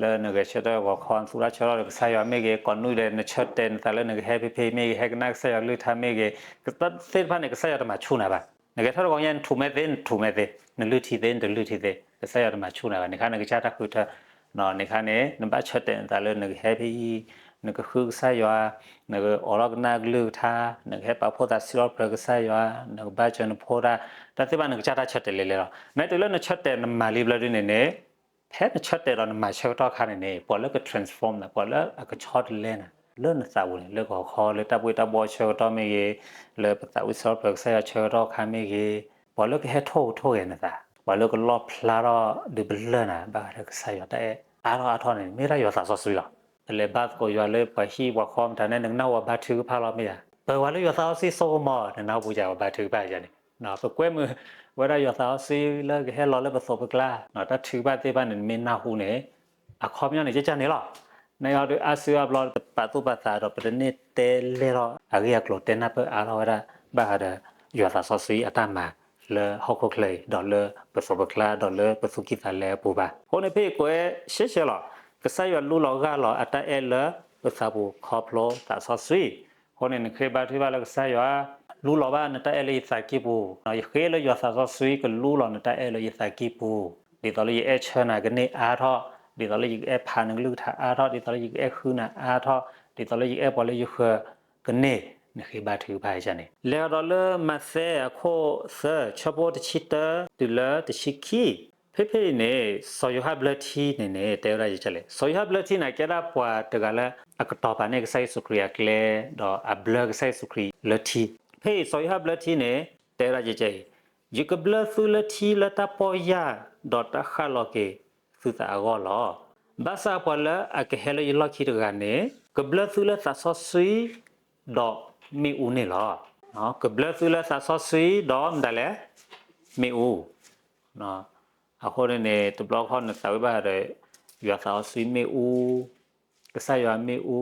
လၢနဂဲၤဆၢထၢၣ်ဂီၤခီ နသူၣ်ထီၣ်ဆၢထီၣ်ဒီးကစၢ်ယွၤမ့ၢ်ဂ့ၤ, ကိးနွံဒဲး နဆၢတဲာ်နသးလၢနကဟဲဖဲဖဲမ့ၢ်ဂ့ၤ, ဟဲကနၣ်ကစၢ်ယွၤကလုၢ်ကထါမ့ၢ်ဂ့ၤ, ကသ့ၣ်တဖၣ်န့ၣ် ကစၢ်ယွၤတမၤဆူၣ်နၤဘၣ်. နဂဲၤထၢၣ်တဂီၤညါ နထူးမဲသ့ နထူးမဲသ့, နလုၢ်ထံသ့ နတလုၢ်ထံသ့, ကစၢ်ယွၤတမၤဆူၣ်နၤဘၣ်. နခါနကစၢ်တၢ်ဃုထၢ, နခါန့ၣ် နဘၣ်ဆၢတဲာ်နသးလၢနကဟဲဖဲအံၤ, နကဃုကစၢ်ယွၤ, နကအိးထီၣ်ကနၣ်အကလုၢ်ကထါ, နကဟဲပာ်ဖှိၣ်သးစံးထီၣ်ပတြၢၤကစၢ်ယွၤ, နကဘါစၢၤနဖိတၢ်, တၢ်သ့ၣ်တဖၣ်နကစၢ်တၢ်ဆၢတဲာ်လဲၤလဲၤလီၤ. နတုၤလၢနဆၢတဲာ်နမၤလံဘျီဒုန့ၣ်န့ၣ် ဖဲနဆၢတဲာ်ဒီးနမၤဆၢကတီၢ်အခါန့ၣ်န့ၣ် ပှၤလၢက transform နၤ, ပှၤလၢအကဆီတလဲနၤ လၢနသးပူၤန့ၣ် လၢကီၢ်ခီ လၢတၢ်ဘှ့ၣ်တၢ်ဘှီၣ်ဆၢကတီၢ်မ့ၢ်ဂ့ၤ, လၢပသးဝံၣ်စံးထီၣ်ပတြၢၤကစၢ်ယွၤဆၢကတီၢ်အခါမ့ၢ်ဂ့ၤ, ပှၤလၢကဟဲထိၣ်ဟူးထိၣ်ဂဲၤနသး, ပှၤလၢကလီၣ်ဖျါထီၣ်ဒုးပလၢၢ်နၤ ဘၣ်ဃးဒီးကစၢ်ယွၤတၢ်အဲၣ်အါထီၣ်အါထီၣ်န့ၣ် မ့ၢ်ဝဲဒၣ်ယွၤသးစီဆှံလီၤ. ပလဲၤဘါသကိးယွၤလၢပှၤဟံၣ်ပှၤဃီမတၤန့ၣ် နကနၢ်ဟူပှၤဘါထုကဖၣ်လီၤမ့ၢ်ဧါ. ပဝဲလၢယွၤသးစီဆှံစိကမီၤ နနၢ်ဟူပှၤဘါထုကဖၣ်ယၤန့ၣ်, ပကွဲမုာ်ဝဲဒၣ်ယွၤသးစီဆှံလၢကဟဲလီၤလၢပသိးပကျါ, တၢ်ထုကဖၣ်သ့ၣ်တဖၣ်န့ၣ် နမ့ၢ်နၢ်ဟူန့ၣ် အခီပညီန့ၣ် ကကန့ၣ်လီၤ. နယီဒုးအါစုအါဘျီ ပပာ်သူၣ်ပာ်သးဒီး ပတန့ၢ်တဲလဲၢ်ထီၣ်အဂ့ၢ်အကျိၤ တဲနၢ်ပၢၢ်အါထီၣ်ဝဲဒၣ် ဘၣ်ဃးဒီးယွၤသးစီဆှံအတၢ်မၤလၢဟီၣ်ခိၣ်ချၢအံၤ ဒီးလၢပသိးပကျါ ဒီးလၢပသူၣ်ကံၢ်သးလဲအပူၤဘၣ်. အဃိန့ၣ် ဖဲအံၤကွဲးရှဲရှဲလီၤ, ကစၢ်ယွၤလူလီၤဂၢ်လီၤအတၢ်အဲၣ်လၢပသးပူၤခီဖျိသးစီဆှံ. အဃိန့ၣ် နဃ့ဘါထုကဖၣ်လၢကစၢ်ယွၤ လူလီၤဘၣ်နတၢ်အဲၣ်လၢယသးကံၢ်ပူၤ, ယဃ့လၢယွၤသးစီဆှံကလူလီၤနတၢ်အဲၣ်လၢယသးကံၢ်ပူၤ, ဒ်သိးလၢယအဲၣ်ဆၢနၤကန့ၢ်အါထီၣ်, ဒ်သိးလၢယကအဲၣ်ဖးနကလုၢ်ကထါအါထီၣ်, ဒ်သိးလၢယကအဲၣ်ဃုနၤအါထီၣ်, ဒ်သိးလၢယကအဲၣ်ပှၤလၢယဃၢၤကန့ၢ်, နဃ့ဘါထုကဖၣ်န့ၣ်. လဲၤဒီးလၢမးသဲအခိၣ်သၢ ဆၢဖိတဆံတၢ တုၤလၢတဆံခံ, ဖဲဖဲအံၤန့ၣ် စီၤယိၤဟၣ်ဘျၢထံန့ၣ်န့ၣ် တဲဝဲဒၣ်ယကလဲၣ်, စီၤယိၤဟၣ်ဘျၢထံန့ၣ် ကဲဒၣ်ပှၤတဂၤလၢအကတီၤပာ်န့ၢ်ကစၢ်ယ့ၣ်ၡူးခရံာ်အကျဲ, ဒီးအဘျၢကစၢ်ယ့ၣ်ၡူးခရံာ်လၢထံ. ဖဲအံၤစီၤယိၤဟၣ်ဘျၢထံန့ၣ် တဲဝဲဒၣ်ယကအံၤ, ယကဘျၢသုလၢထံလၢတၢ်ပီၢ်ယၢ် ဒီးတၢ်ဃၣ်လီၤက့ၤသုသးအဂီၢ်လီၤ. ဘၣ်ဆၣ်ပှၤလၢအကဟဲလၢယလီၢ်ခံတဂၤန့ၣ် ကဘျၢသုလၢသးစီဆှံ ဒီးမ့ၣ်အူန့ၣ်လီၤ. ကဘျၢသုလၢသးစီဆှံဒီးမတၤလဲၣ်, မ့ၣ်အူ. အဃိန့ၣ်န့ၣ် တဘျီဃီနသးဝံၣ်ဘၣ်ဒီး ယွၤသးစီဆှံမ့ၣ်အူ, ကစၢ်ယွၤမ့ၣ်အူ,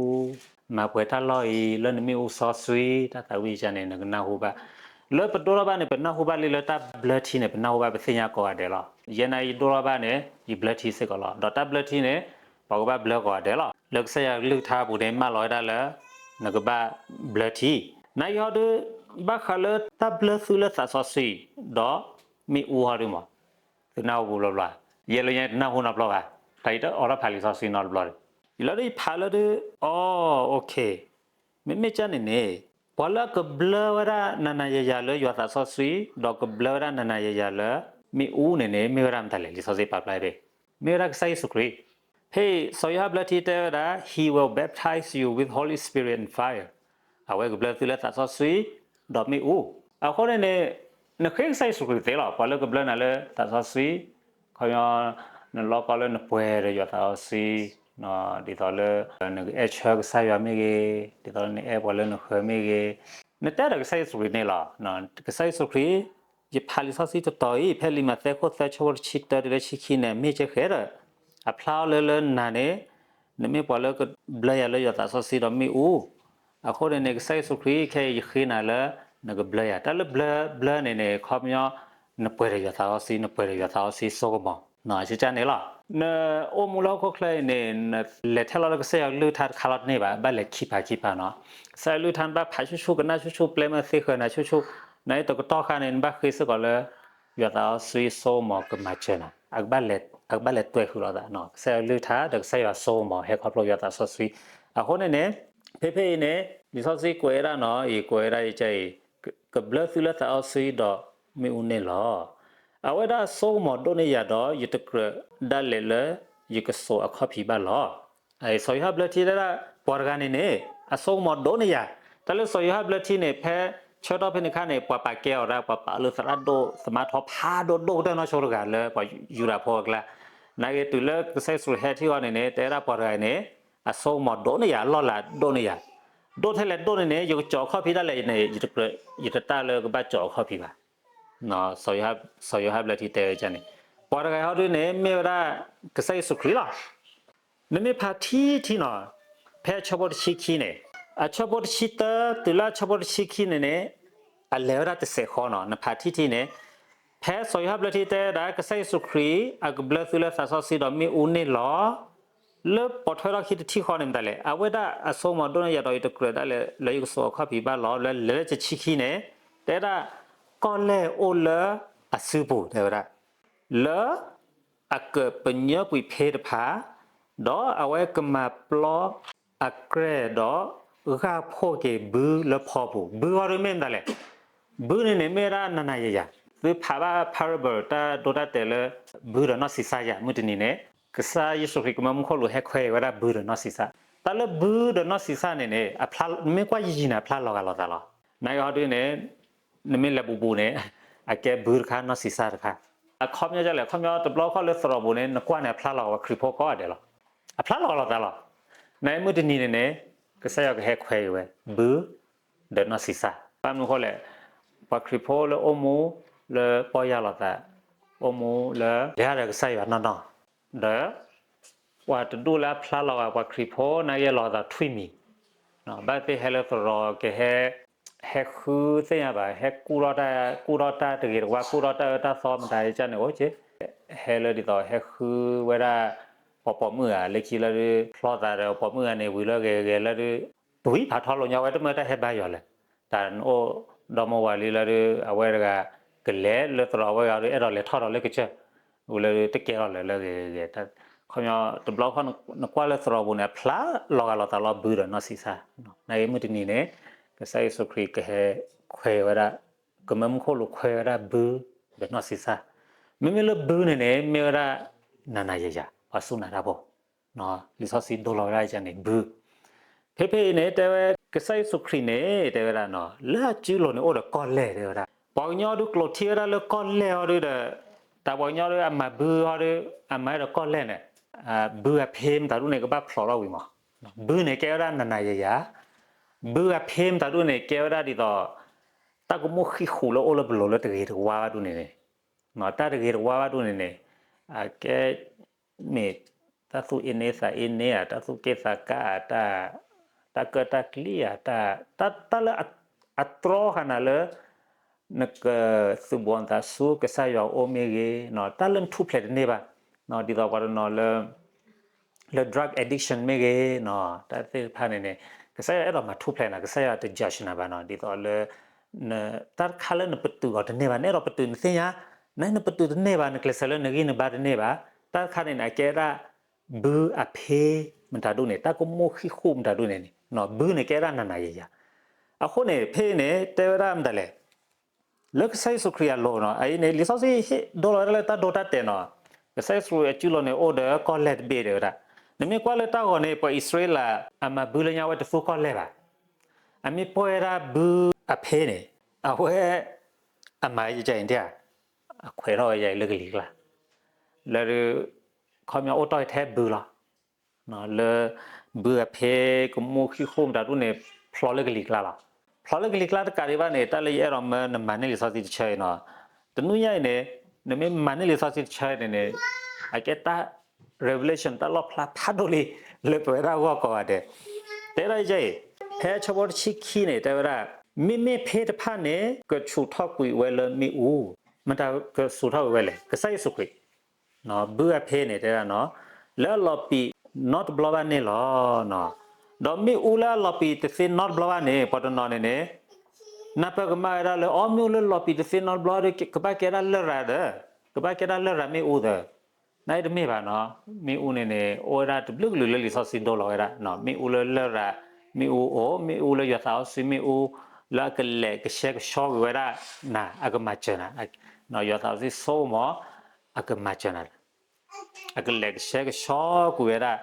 မၤပှဲၤတၢ်လီၢ်အံၤ လၢနမ့ၣ်အူစီဆှံ, တၢ်သးဝံၣ်ယကန့ၣ် နကနၢ်ဟူဘၣ်. လၢပဒိၣ်ထီၣ်ဘၣ်န့ၣ် ပနၢ်ဟူဘၣ်လံ, လၢတၢ်ဘျၢထံန့ၣ် ပနၢ်ဟူဘၣ် ပသ့ၣ်ညါကိးဂၤဒဲးလီၤ. ယဲနၤယဒိၣ်ထီၣ်ဘၣ်န့ၣ် ယဘျၢထံစ့ၢ်ကီးလီၤ. ဒီးတၢ်ဘျၢထံန့ၣ် ပှၤကဘၣ်ဘျၢကိးဂၤဒဲးလီၤ. လၢကစၢ်ယွၤကလုၢ်ကထါအပူၤန့ၣ် မၢလီၤဝဲဒၣ်လၢ နကဘၣ်ဘျၢထံ. နယီဒုး ဘၣ်ဃးလၢတၢ်ဘျၢသုလၢသးစီဆှံ ဒီးမ့ၣ်အူဟီဒုးမး သုနၢ်ဟူပူၤဘျီဘျီ, ယဲလၢညါတနၢ်ဟူနီတဘျီဘၣ်. တၢ်အံၤတအိးထီၣ်ဖးလံာ်စီဆှံနီတဘျီဒီး ယလီၤဒုးယဖးလၢဒုး, အိ, မ့မ့ၢ်ကန့ၣ်န့ၣ် ပှၤလၢအကဘျၢဝဲဒၣ်နၤနၤယၤယၤလၢယွၤသးစီဆှံ ဒီးကဘျၢဝဲဒၣ်နၤနၤယၤယၤလၢမ့ၣ်အူန့ၣ်န့ၣ် မ့ၢ်ဝဲဒၣ်မတၤလဲၣ်. လံာ်စီဆှံပာ်ဖျါဖဲ မ့ၢ်ဝဲဒၣ်ကစၢ်ယ့ၣ်ၡူးခရံာ်. ဖဲအံၤစီၤယိၤဟၣ်ဘျၢထံတဲဝဲဒၣ် He will baptize you with Holy Spirit and fire. အဝဲကဘျၢသုလၢသးစီဆှံ ဒီးမ့ၣ်အူ. အဃိန့ၣ်န့ၣ် နဃ့ကစၢ်ယ့ၣ်ၡူးခရံာ်သ့လီၤ. ပှၤလၢကဘျၢနၤလၢသးစီဆှံ, ခီပညီ နလီၢ်ကီလၢနပှဲၤဒီးယွၤသးစီဆှံ, ဒ်သိးလၢ နကအဲၣ်ဆၢကစၢ်ယွၤမ့ၢ်ဂ့ၤ, ဒ်သိးလၢနအဲၣ်ပှၤလၢနဃၢၤမ့ၢ်ဂ့ၤ, နတဲဒီးကစၢ်ယ့ၣ်ၡူးခရံာ်န့ၣ်လီၤ. ကစၢ်ယ့ၣ်ၡူးခရံာ် ယဖးလံာ်စီဆှံတတီၤအံၤ ဖဲလံာ်မးသဲခိၣ်သၢ ဆၢဖိတဆံတၢတုၤလၢဆံခံန့ၣ် မ့ၢ်ကဲဃဲဒီး အဖျါအီၤလၢလၢနၤန့ၣ် နမ့ၢ်ပှၤလၢကဘျၢယၤလၢယွၤသးစီဆှံဒီးမ့ၣ်အူ. အဃိန့ၣ်န့ၣ် ကစၢ်ယ့ၣ်ၡူးခရံာ် ခဲအံၤယဃ့နၤလၢ နကဘျၢယၤ. တၢ်လၢဘျၢ ဘျၢန့ၣ်န့ၣ် ခီပညီ နပှဲၤဒီးယွၤသးစီဆှံ, နပှဲၤဒီးယွၤသးစီဆှံစိကမီၤ အကကန့ၣ်လီၤ. နအိၣ်မူလၢဟီၣ်ခိၣ်ချၢအံၤန့ၣ် နလဲၤထဲလီၤလၢကစၢ်ယွၤကလုၢ်ကထါတခါလီၤတန့ၢ်ဘၣ်, ဘၣ်လဲၤခံဖးခံဖးနီၤ. ကစၢ်ယွၤကလုၢ်ကထါနဘၣ်ဖးဆူၣ်ဆူၣ်, ကနၣ်ဆူၣ်ဆူၣ်, ပျဲမ့ၢ်သ့ဃၢၤနၤဆူၣ်ဆူၣ်, နတကတီၢ်ခါန့ၣ် နဘၣ်ဃ့စ့ၢ်ကီးလၢ ယွၤသးစီဆှံစိကမီၤကမၤစၢၤနၤ, အကဘၣ်လဲၤ, အကဘၣ်လဲၤတွဲဃုာ်လိာ်သးနီၤ. ကစၢ်ယွၤကလုၢ်ကထါဒီးကစၢ်ယွၤစိကမီၤ ဟဲခီဖျိယွၤသးစီဆှံ. အဃိန့ၣ်န့ၣ် ဖဲဖဲအံၤန့ၣ် လံာ်စီဆှံကွဲးဝဲဒၣ်နီၤ, အံၤကွဲးဝဲဒၣ်အံၤကဲအံၤ, ကဘျၢသုလၢသးစီဆှံဒီးမ့ၣ်အူန့ၣ်လီၤ. အဝဲဒၣ်အစိကမီၤဒိၣ်န့ၢ်ယၤဒီး ယတကြၢးဒၣ်လဲာ်လၢယကစိာ်အခီၣ်ဖံးဘၣ်လီၤ. စီၤယိၤဟၣ်ဘျၢထံတဲဒၣ် ပှၤတဂၤန့ၣ်န့ၣ် အစိကမီၤဒိၣ်န့ၢ်ယၤ. တၢ်လၢစီၤယိၤဟၣ်ဘျၢထံန့ၣ် ဖဲဆၢကတီၢ်ဖဲန့ၣ်အခါန့ၣ် ပှၤပာ်ကဲအီၤဒၣ် ပှၤပာ်လၢသရၣ်ဒိၣ် သမါထီဖးဒိၣ်ဒိၣ်ကတၢၢ်နီၢ်ဆိတဂၤလၢ ပှၤယူဒၤဖိအကျါ. နာ်က့တုၤလၢကစၢ်ယ့ၣ်ၡူးဟဲထံၣ်အီၤန့ၣ်န့ၣ် တဲဝဲဒၣ်ပှၤတဂၤန့ၣ် အစိကမီၤဒိၣ်န့ၢ်ယၤ အလီၢ်လၤဒိၣ်န့ၢ်ယၤ. ဒိၣ်ထဲလဲၣ်ဒိၣ်န့ၢ်န့ၣ် ယကစိာ်အခီၣ်ဖံးဒၣ်လဲာ်န့ၣ် ယတတၢ်လၢကဘၣ်စိာ်အခီၣ်ဖံးဘၣ်. စီၤယိၤဟၣ်ဘျၢထံတဲဝဲန့ၣ် ပှၤတဂၤဟီဒုန့ၣ် မ့ၢ်ဝဲဒၣ်ကစၢ်ယ့ၣ်ၡူးခရံာ်လီၤ. နမ့ၢ်ဖးထံထံနီၤ ဖဲဆၢဖိတဆံခံန့ၣ် အဆၢဖိတဆံတၢ တုၤလၢအဆၢဖိတဆံခံန့ၣ်န့ၣ် အလဲၤဝဲဒၣ်တစဲးဃီနီၤ. နဖးထံထံန့ၣ် ဖဲစီၤယိၤဟၣ်ဘျၢထံတဲဝဲဒၣ် ကစၢ်ယ့ၣ်ၡူးခရံာ် အကဘျၢသုလၢသးစီဆှံဒီးမ့ၣ်အူန့ၣ်လီၤ. လၢပိာ်ထွဲထီၣ်ခံတထံၣ်ဃီန့ၣ်မတၤလဲၣ်, အဝဲဒၣ်အစိကမီၤဒိၣ်န့ၢ်ယၤဒီး ယတကြၢးဒၣ်လဲာ်လၢယကစိာ်အခီၣ်ဖံးဘၣ်လီၤ. လၢလဲၤလၢတဆံခံန့ၣ် တဲဝဲဒၣ် ကီၢ်လဲၢ်အိၣ်လၢအစုပူၤ တဲဝဲဒၣ် လၢအကပညၢကွံာ်ဖ့တဖၣ်, ဒီးအဝဲကမၤပျီ အကြဲၢ်ဒီး ဂၢ်ဖှိၣ်က့ၤဘုလၢဖီပူၤ, ဘုအီၤဒုးမ့ၢ်မတၤလဲၣ်. ဘုန့ၣ်န့ၣ် မ့ၢ်ဝဲဒၣ်နၤနၤယၤယၤ, သုဖးဘၣ် parable တၢ်ဒိတၢ်တဲာ်လၢ ဘုဒီးနီၢ်ဆံးစၢ်ယၤ မုၢ်တနံၤန့ၣ် ကစၢ်ယ့ၣ်ၡူးခရံာ်ကမၢမူခိၣ်လိၤဟဲခွဲးဝဲဒၣ်ဘုဒီးနီၢ်ဆံးစၢ်, တၢ်လၢဘုဒီးနီၢ်ဆံးစၢ်န့ၣ်န့ၣ် အဖျါ မ့ၢ်ကွၢ်ယံာ်ယံာ်န့ၣ် အဖျါလီၤဂာ်လိာ်သးလီၤ. နာ်က့ဟီဒုန့ၣ် နမ့ၢ်လဲၤဘူးဘူးန့ၣ် အကဲဘုတခါ နီၢ်ဆံးစၢ်တခါ, အခီပညီဒ်လဲၣ်, အခီပညီတဘျီခီၣ်လၢသရိာ်ပူၤန့ၣ် နကွၢ်န့ၣ် အဖျါလီၤဂာ်ပှၤခရံာ်ဖိကိးဂၤဒဲးလီၤ. အဖျါလီၤဂာ်လိာ်သးလီၤ. နာ်က့မုၢ်တနံၤန့ၣ်န့ၣ် ကစၢ်ယွၤကဟဲခွဲးဝဲ ဘု ဒီးနီၢ်ဆံးစၢ်, ဘၣ်မနုၤဃိလဲၣ်, ပှၤခရံာ်ဖိလၢအိၣ်မူလၢပီၢ်ယၢ်လိာ်သး, အိၣ်မူလၢ လဲၤတၢ်ဒီးကစၢ်ယွၤနီၢ်နီၢ်, ဒီး ပှၤတဒူၣ်လၢအဖျါလီၤဂာ်ပှၤခရံာ်ဖိ နာ်က့လီၤသးထွံၣ်မံၤ, ဘၣ်သ့ၣ်ဟဲလၢသရိာ်ကဟဲ ဟဲဃုသ့ၣ်ညါဘၣ်, ဟဲကူၣ်ထီၣ်တၢ် ကူၣ်ထီၣ်တၢ်တဂ့ၤတဝါ ကူၣ်ထီၣ်တၢ်အၢတၢ်သီမတၤကန့ၣ်အိၣ်က့, ဟဲလၢဒ်သိးဟဲဃုဝဲဒၣ် ပှၤပိာ်မုၣ်ဧါ, လၢခံလၢဒုး ဖျီသးဒီးပှၤပိာ်မုၣ်ဂၤန့ၣ် ဝံၤလၢဂ့ၤဂ့ၤလၢဒုး ပှံၤဖးထီလိာ်ညီဝဲ တမ့ၢ်တၢ်ဟဲဘါယွၤလၢၤ, တၢ်အိၣ်ဒီမါဝၤလံလၢဒုး အဝဲတဂၤ ကလဲၤလၢသရိာ်ဝဲဂၤဒီး အဲၣ်ဒိးလဲၤထီၣ်ဒီးလၢကစၢၢ်, ဝံၤလၢဒုးတကဲထီၣ်လၢၤလၢဂ့ၤဂ့ၤ, ခီပညီတဘျီခီၣ်နကွၢ်လၢသရိာ်ပူၤန့ၣ် အဖျါလီၤဂာ်လိာ်သးလီၤ ဘုဒီးနီၢ်ဆံးစၢ်, နာ်က့မုၢ်တနံၤန့ၣ် ကစၢ်ယ့ၣ်ၡူးခရံာ်ကဟဲခွဲးဝဲဒၣ်, ကမၢမူခိၣ်လိၤခွဲးဝဲဒၣ်ဘုဒီးနီၢ်ဆံးစၢ်, မ့မ့ၢ်လၢဘုန့ၣ်န့ၣ် မ့ၢ်ဝဲဒၣ် နၤနၤယၤယၤ ပှၤစူၢ်နာ်တၢ်ဖိ လံာ်စီဆှံဒိလီၤဝဲဒၣ်န့ၣ် ဘု, ဖဲဖဲအံၤန့ၣ် တဲဝဲ ကစၢ်ယ့ၣ်ၡူးခရံာ်န့ၣ် တဲဝဲဒၣ်နီၤ လၢအစုလိၤန့ၣ်အိၣ်ဒီးကီၢ်လဲၢ်တဲဝဲဒၣ်, ပှၤကညီဒုးကျိးထံဝဲဒၣ်လၢကီၢ်လဲၢ်အီၤဒုးဒီး, တၢ်ပှၤကညီဒုးအမၤဘုအီၤဒုး, အမၤဝဲဒီးကီၢ်လဲၢ်န့ၣ်, ဘုအဖ့မတၤဒူၣ်န့ၣ် ကဘၣ်ဖျိးထီၣ်ဝံၤမး, ဘုန့ၣ်ကဲဝဲဒၣ်နၤနၤယၤယၤ, ဘုအဖ့မတၤဒူၣ်န့ၣ် ကဲဝဲဒၣ်ဒ်သိး တၢ်ကမူၣ်ဃံဃူးလၢအိၣ်လၢပလိၤလၢတဂ့ၤတဝါဘၣ်ဒူၣ်န့ၣ်န့ၣ်, တၢ်တဂ့ၤတဝါဘၣ်ဒူၣ်န့ၣ်န့ၣ်, အကဲ မ့ၢ်တၢ်သူၣ်အ့န့သးအ့န့ဧါ, တၢ်သူၣ်က့ၣ်သးကါဧါ, တၢ်ကၢၣ်တၢ်ကျံဧါ, တၢ်လၢအတြီဃာ်နၤလၢ နကသူၣ်ဘီၣ်နသးဆူကစၢ်ယွၤအအိၣ်မ့ၢ်ဂ့ၤ, တၢ်လၢနထူၣ်ဖျဲးတန့ၢ်ဘၣ်, ဒ်သိးပှၤတနီၤလၢ လၢ drug addiction မ့ၢ်ဂ့ၤ, တၢ်သ့ၣ်တဖၣ်န့ၣ်န့ၣ် ကစၢ်ယွၤအဲၣ်ဒိးမၤထူၣ်ဖျဲးနၤ, ကစၢ်ယွၤတ judge နၤဘၣ်နီၤ, ဒ်သိးလၢ တၢ်တခါလၢနပတုာ်အီၤတန့ၢ်ဘၣ်, နအဲၣ်ဒိးပတုာ်နသ့ၣ်ညါ, နနပတုာ်တန့ၢ်ဘၣ်, နကျဲးစၢးလၢနဂံၢ်နဘါတန့ၢ်ဘၣ်, တၢ်တခါန့ၣ်န့ၣ် အကဲဒၣ် ဘုအဖ့မတၤဒူၣ်န့ၣ်, တၢ်ကမူၣ်ဃံဃူးမတၤဒူၣ်န့ၣ်န့ၣ်, ဘုန့ၣ်ကဲဒၣ်နၤနၤယၤယၤ, အဃိန့ၣ် ဖဲအံၤန့ၣ် တဲဝဲဒၣ်မတၤလဲၣ် လၢကစၢ်ယ့ၣ်ၡူးခရံာ်အလိၤနီၤ, အအံၤန့ၣ် လံာ်စီဆှံဟ့ၣ်ဒိလီၤဝဲဒၣ်လၢတၢ်ဒိတၢ်တဲာ်နီၤ, ကစၢ်ယ့ၣ်ၡူးခရံာ်အစုလိၤန့ၣ် အိၣ်ဒီးကီၢ်လဲၢ်တဘ့ၣ်တဲဝဲဒၣ်, နမ့ၢ်ကွၢ်လၢတၢ်ဂီၤန့ၣ် ပှၤအံၣ်စရ့လး အမၤဘုလၢညါဝဲတသူကီၢ်လဲၢ်ဘၣ်, အမ့ၢ်ပှဲၤဝဲဒၣ်ဘုအဖ့န့ၣ်, အဝဲ အမၤယဲအံၤဒၣ်, အခွဲးထီၣ်ဝဲယဲအံၤလၢကလံၤကျါ, လၢဒုး ခီပညီအိၣ်တီၢ်ထဲဘုလီၤ. လၢ ဘုအဖ့ကမူၣ်ဃံဃူးမတၤဒူၣ်န့ၣ် ဖျိးလၢကလံၤကျါလီၤ. ဖျိးလၢကလံၤကျါတကးဒံးဘၣ်န့ၣ် တၢ်လၢယအဲၣ်ဒိးမၢနမၤန့ၢ်လံာ်စီဆှံတဆၢအံၤနီၤ, တနွံညါအံၤန့ၣ် နမ့ၢ်မၤန့ၢ်လံာ်စီဆှံတဆၢအံၤန့ၣ်န့ၣ် အကဲတၢ် revelation တၢ်လီၣ်ဖျါဖးဒိၣ်လံ လၢပဝဲဒၣ်ဂီၢ်ကိးဂၤဒဲး, တဲဒၣ်ယဲအံၤ, ဖဲဆၢဖိတဆံခံန့ၣ် တဲဝဲဒၣ်, မ့မ့ၢ်ဖ့တဖၣ်န့ၣ် ကဆူးထီၣ်ကွံာ်ဝဲလၢမ့ၣ်အူ, မတၤကဆူးထီၣ်ကွံာ်ဝဲလဲၣ်, ကစၢ်ယ့ၣ်ၡူးခရံာ် ဘုအဖ့န့ၣ်တဲဒၣ်နီၤ, လၢအလီၤပံာ်နီတဘျီဘၣ်န့ၣ်လီၤ. ဒီးမ့ၣ်အူလၢအလီၤပံာ်တသ့နီတဘျီဘၣ်န့ၣ် ပှၤတနီၤန့ၣ်န့ၣ် နၢ်ပၢၢ်ကမၣ်ဝဲဒၣ်လၢ အီ မ့ၣ်အူလၢလီၤပံာ်တသ့နီတဘျီဒီး ကဘၣ်ကဲဒၣ်လရာ်ဒီး, ကဘၣ်ကဲဒၣ်လရာ်မ့ၣ်အူဒီး, နာ်အံၤတမ့ၢ်ဘၣ်နီၤ, မ့ၣ်အူန့ၣ်န့ၣ် အိၣ်ဝဲဒၣ်တဘျုးကလုာ်လၢလံာ်စီဆှံဒိလီၤဝဲဒၣ်, မ့ၣ်အူလၢလရာ်မ့ၣ်အူအိၣ်, မ့ၣ်အူလၢယွၤသးစီဆှံမ့ၣ်အူ, လၢအကလဲၤကဆှဲကဆှီကွံာ်ဝဲဒၣ်နၤ, အကမၤစၢၤနၤ, ယွၤသးစီဆှံဆိကမိၣ် အကမၤစၢၤနၤ အကလဲၤကဆှဲကဆှီကွံာ်ဝဲဒၣ်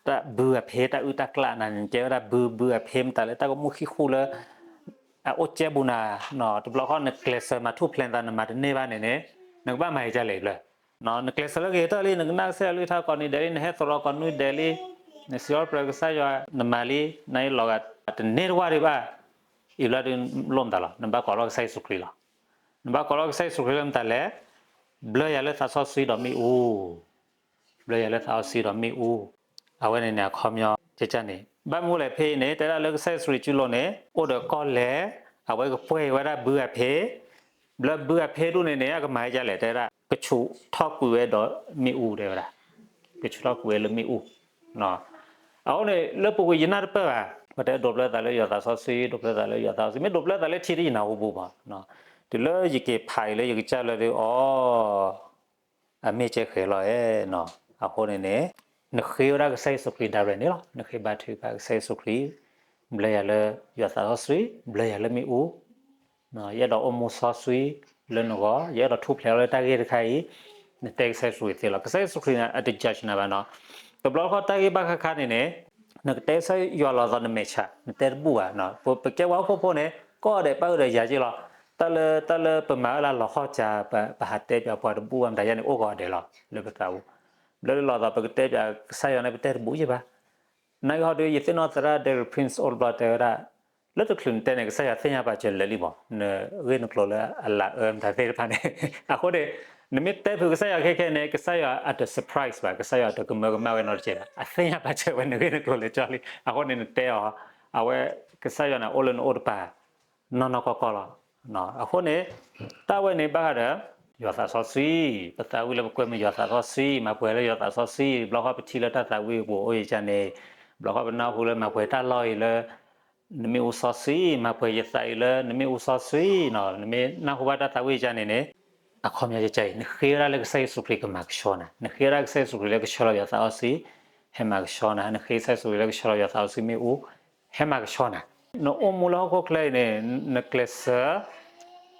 တၢ်ဘုအဖ့တၢ်အုၣ်တၢ်ကျၣ်နၤန့ၣ် ကဲဝဲဒၣ်ဘု ဘုအဖ့မတၤလၢတၢ်ကမူၣ်ဃံဃူးလၢ အအိၣ်ကဲဘူးနၤ, တဘျီဃီနကျဲးစၢးမၤထူၣ်ဖျဲးနသး နမၤတန့ၢ်ဘၣ်န့ၣ်န့ၣ် နကဘၣ်မၤယကလဲၣ်ဘျၢ, နကျဲးစၢးလၢကဟ့ၣ်တၢ်လံ နကနၣ်ကစၢ်ယွၤကလုၢ်ကထါကိးနံၤဒဲးလံ နဟဲသရိာ်ကိးနံၤဒဲးလံ, နစံးထီၣ်ပတြၢၤကစၢ်ယွၤ နမၤလံ, နအံၤလီၤဂာ်တန့ၢ်တဝၢ်ဒံးဘၣ်, အံၤဘျီဒုးလိၣ်မတၤလီၤ နဘၣ်ကိးထီၣ်ကစၢ်ယ့ၣ်ၡူးခရံာ်လီၤ. နဘၣ်ကိးထီၣ်ကစၢ်ယ့ၣ်ၡူးခရံာ်လၢမတၤလဲၣ်, ဘျၢယၤလၢသးစီဆှံဒီးမ့ၣ်အူ, ဘျၢယၤလၢသးစီဆှံဒီးမ့ၣ်အူ, အဝဲန့ၣ်န့ၣ် အခီပညီကကန့ၣ် ဘၣ်မနုၤလဲၣ်ဖဲအံၤန့ၣ် တဲဒၣ်လၢကစၢ်ယ့ၣ်ၡူးခရံာ်စုလိၤန့ၣ် အိၣ်ဒီးကီၢ်လဲၢ်, အဝဲကပှဲၤဝဲဒၣ်ဘုအဖ့, ဘျၢဘုအဖ့ဒူၣ်န့ၣ်န့ၣ် အကမၤယကလဲၣ် တဲဒၣ် ကဆူးထီၣ်ကွံာ်ဝဲဒီးမ့ၣ်အူတဲဝဲဒၣ်, ကဆူးထီၣ်ကွံာ်ဝဲလၢမ့ၣ်အူ အဃိန့ၣ် လၢပူၤကွံာ်ယနၢ်တပၢၢ်ဘၣ်, ပှၤတဲဒိးဘျၢသးလၢယွၤသးစီဆှံ ဒိးဘျၢသးလၢယွၤသးစီဆှံ မ့ၢ်ဒိးဘျၢသးလၢထံတယံာ်နၤဟူပူၤဘၣ်, တုၤလၢယက့ၤဖးအံၤလၢယကစၢ်လၢဒုးအီၤ, အမ့ၢ်ကဲဃဲၤလီၤဧါနီၤ, အဃိန့ၣ်န့ၣ် နဃ့ဝဲဒၣ်ကစၢ်ယ့ၣ်ၡူးခရံာ်ဒၣ်ရဲၣ်န့ၣ်လီၤ. နဃ့ဘါထုကဖၣ်ကစၢ်ယ့ၣ်ၡူးခရံာ်, ဘျၢယၤလၢယွၤသးစီဆှံ, ဘျၢယၤလၢမ့ၣ်အူ, ယအဲၣ်ဒိးအိၣ်မူစီဆှံလၢနဂီၢ်, ယအဲၣ်ဒိးထူၣ်ဖျဲးလၢတၢ်ဂ့ၢ်တခါအံၤ, နတဲကစၢ်ယ့ၣ်ၡူးခရံာ်သ့လီၤ. ကစၢ်ယ့ၣ်ၡူးခရံာ်န့ၣ် အတ judge နၤဘၣ်နီၤ. တဘျီတခီၣ်တၢ်ဂ့ၢ်ဘၣ်ဃးခါန့ၣ်န့ၣ်, နကတဲကစၢ်ယွၤလီၤသိးနမဲာ်ဆှး, နတဲတဘူၣ်ဘၣ်. ပကဲပှၤဟီၣ်ခိၣ်ဖိန့ၣ် ကိးဂၤဒဲးပၣ်ဃုာ်ဒီးယၤက့လီၤ. တၢ်လၢ တၢ်လၢပမၤဝဲဒၣ်လီၤဟီၣ်စး, ပဟးတဲပၠးပှၤတဘူၣ်ဘၣ်မတၤယါန့ၣ် အိၣ်ကိးဂၤဒဲးလီၤ လၢပသးပူၤ. ဘျီလီၤသိးပကတဲပၠးကစၢ်ယွၤန့ၣ် ပတဲတဘူၣ်ယဲၢ်ဘၣ်. နာ်က့ဟီဒုး ယသ့ၣ်နီၣ်သရၣ် Derek Prince အိၣ်တဘျီတဲဝဲဒၣ်, လၢတချုးနတဲန့ၣ် ကစၢ်ယွၤသ့ၣ်ညါပာ်စၢၤလၢာ်လံမး, နဂ့ၢ်နကျိၤလၢအလၤအၢမတၤသ့ၣ်တဖၣ်န့ၣ်. အဃိန့ၣ် နမ့ၢ်တဲဖုးကစၢ်ယွၤခဲခဲန့ၣ် ကစၢ်ယွၤအတ surprise ဘၣ်, ကစၢ်ယွၤတကမၢကမၣ်ဝဲနီတစဲးဘၣ်. အသ့ၣ်ညါပာ်စၢၤဝဲနဂ့ၢ်နကျိၤလၢာ်ကၠီလံ. အဃိန့ၣ်နတဲအီၤ, အဝဲ ကစၢ်ယွၤန့ၣ် အိၣ်လၢနအိၣ်တပၤ နီၢ်နီၢ်ကီၢ်ကီၢ်လီၤ. အဃိန့ၣ် တၢ်ဝဲန့ၣ်ဘၣ်ဃးဒီး ယွၤသးစီဆှံ, ပသးဝံၣ်လၢပကွဲမုာ်ယွၤသးစီဆှံ, မၤပှဲၤလၢယွၤသးစီဆှံ, ဘျီဃီပထံၣ်လၢတၢ်သးဝံၣ်ပူၤအိၣ်ယကန့ၣ်, ဘျီဃီပနၢ်ဟူလၢမၤပှဲၤတၢ်လီၢ်အံၤလၢ နမ့ၣ်အူစီဆှံ, မၤပှဲၤယသးအံၤလၢနမ့ၣ်အူစီဆှံနီၤ, နမ့ၢ်နၢ်ဟူဘၣ်တၢ်သးဝံၣ်ယကန့ၣ်န့ၣ်, အခီပညီယကန့ၣ် နဃ့ဝဲဒၣ်လၢကစၢ်ယ့ၣ်ၡူးခရံာ်ကမၤကဆှီနၤ, နဃ့ဝဲဒၣ်ကစၢ်ယ့ၣ်ၡူးခရံာ်လၢကဆှၢလီၤယွၤသးစီဆှံ, ဟဲမၤကဆှီနၤ, နဃ့ကစၢ်ယ့ၣ်ၡူးခရံာ်လၢကဆှၢလီၤယွၤသးစီဆှံမ့ၣ်အူ, ဟဲမၤကဆှီနၤ. နအိၣ်မူလၢဟီၣ်ခိၣ်ချၢအံၤန့ၣ် နကျဲးစၢး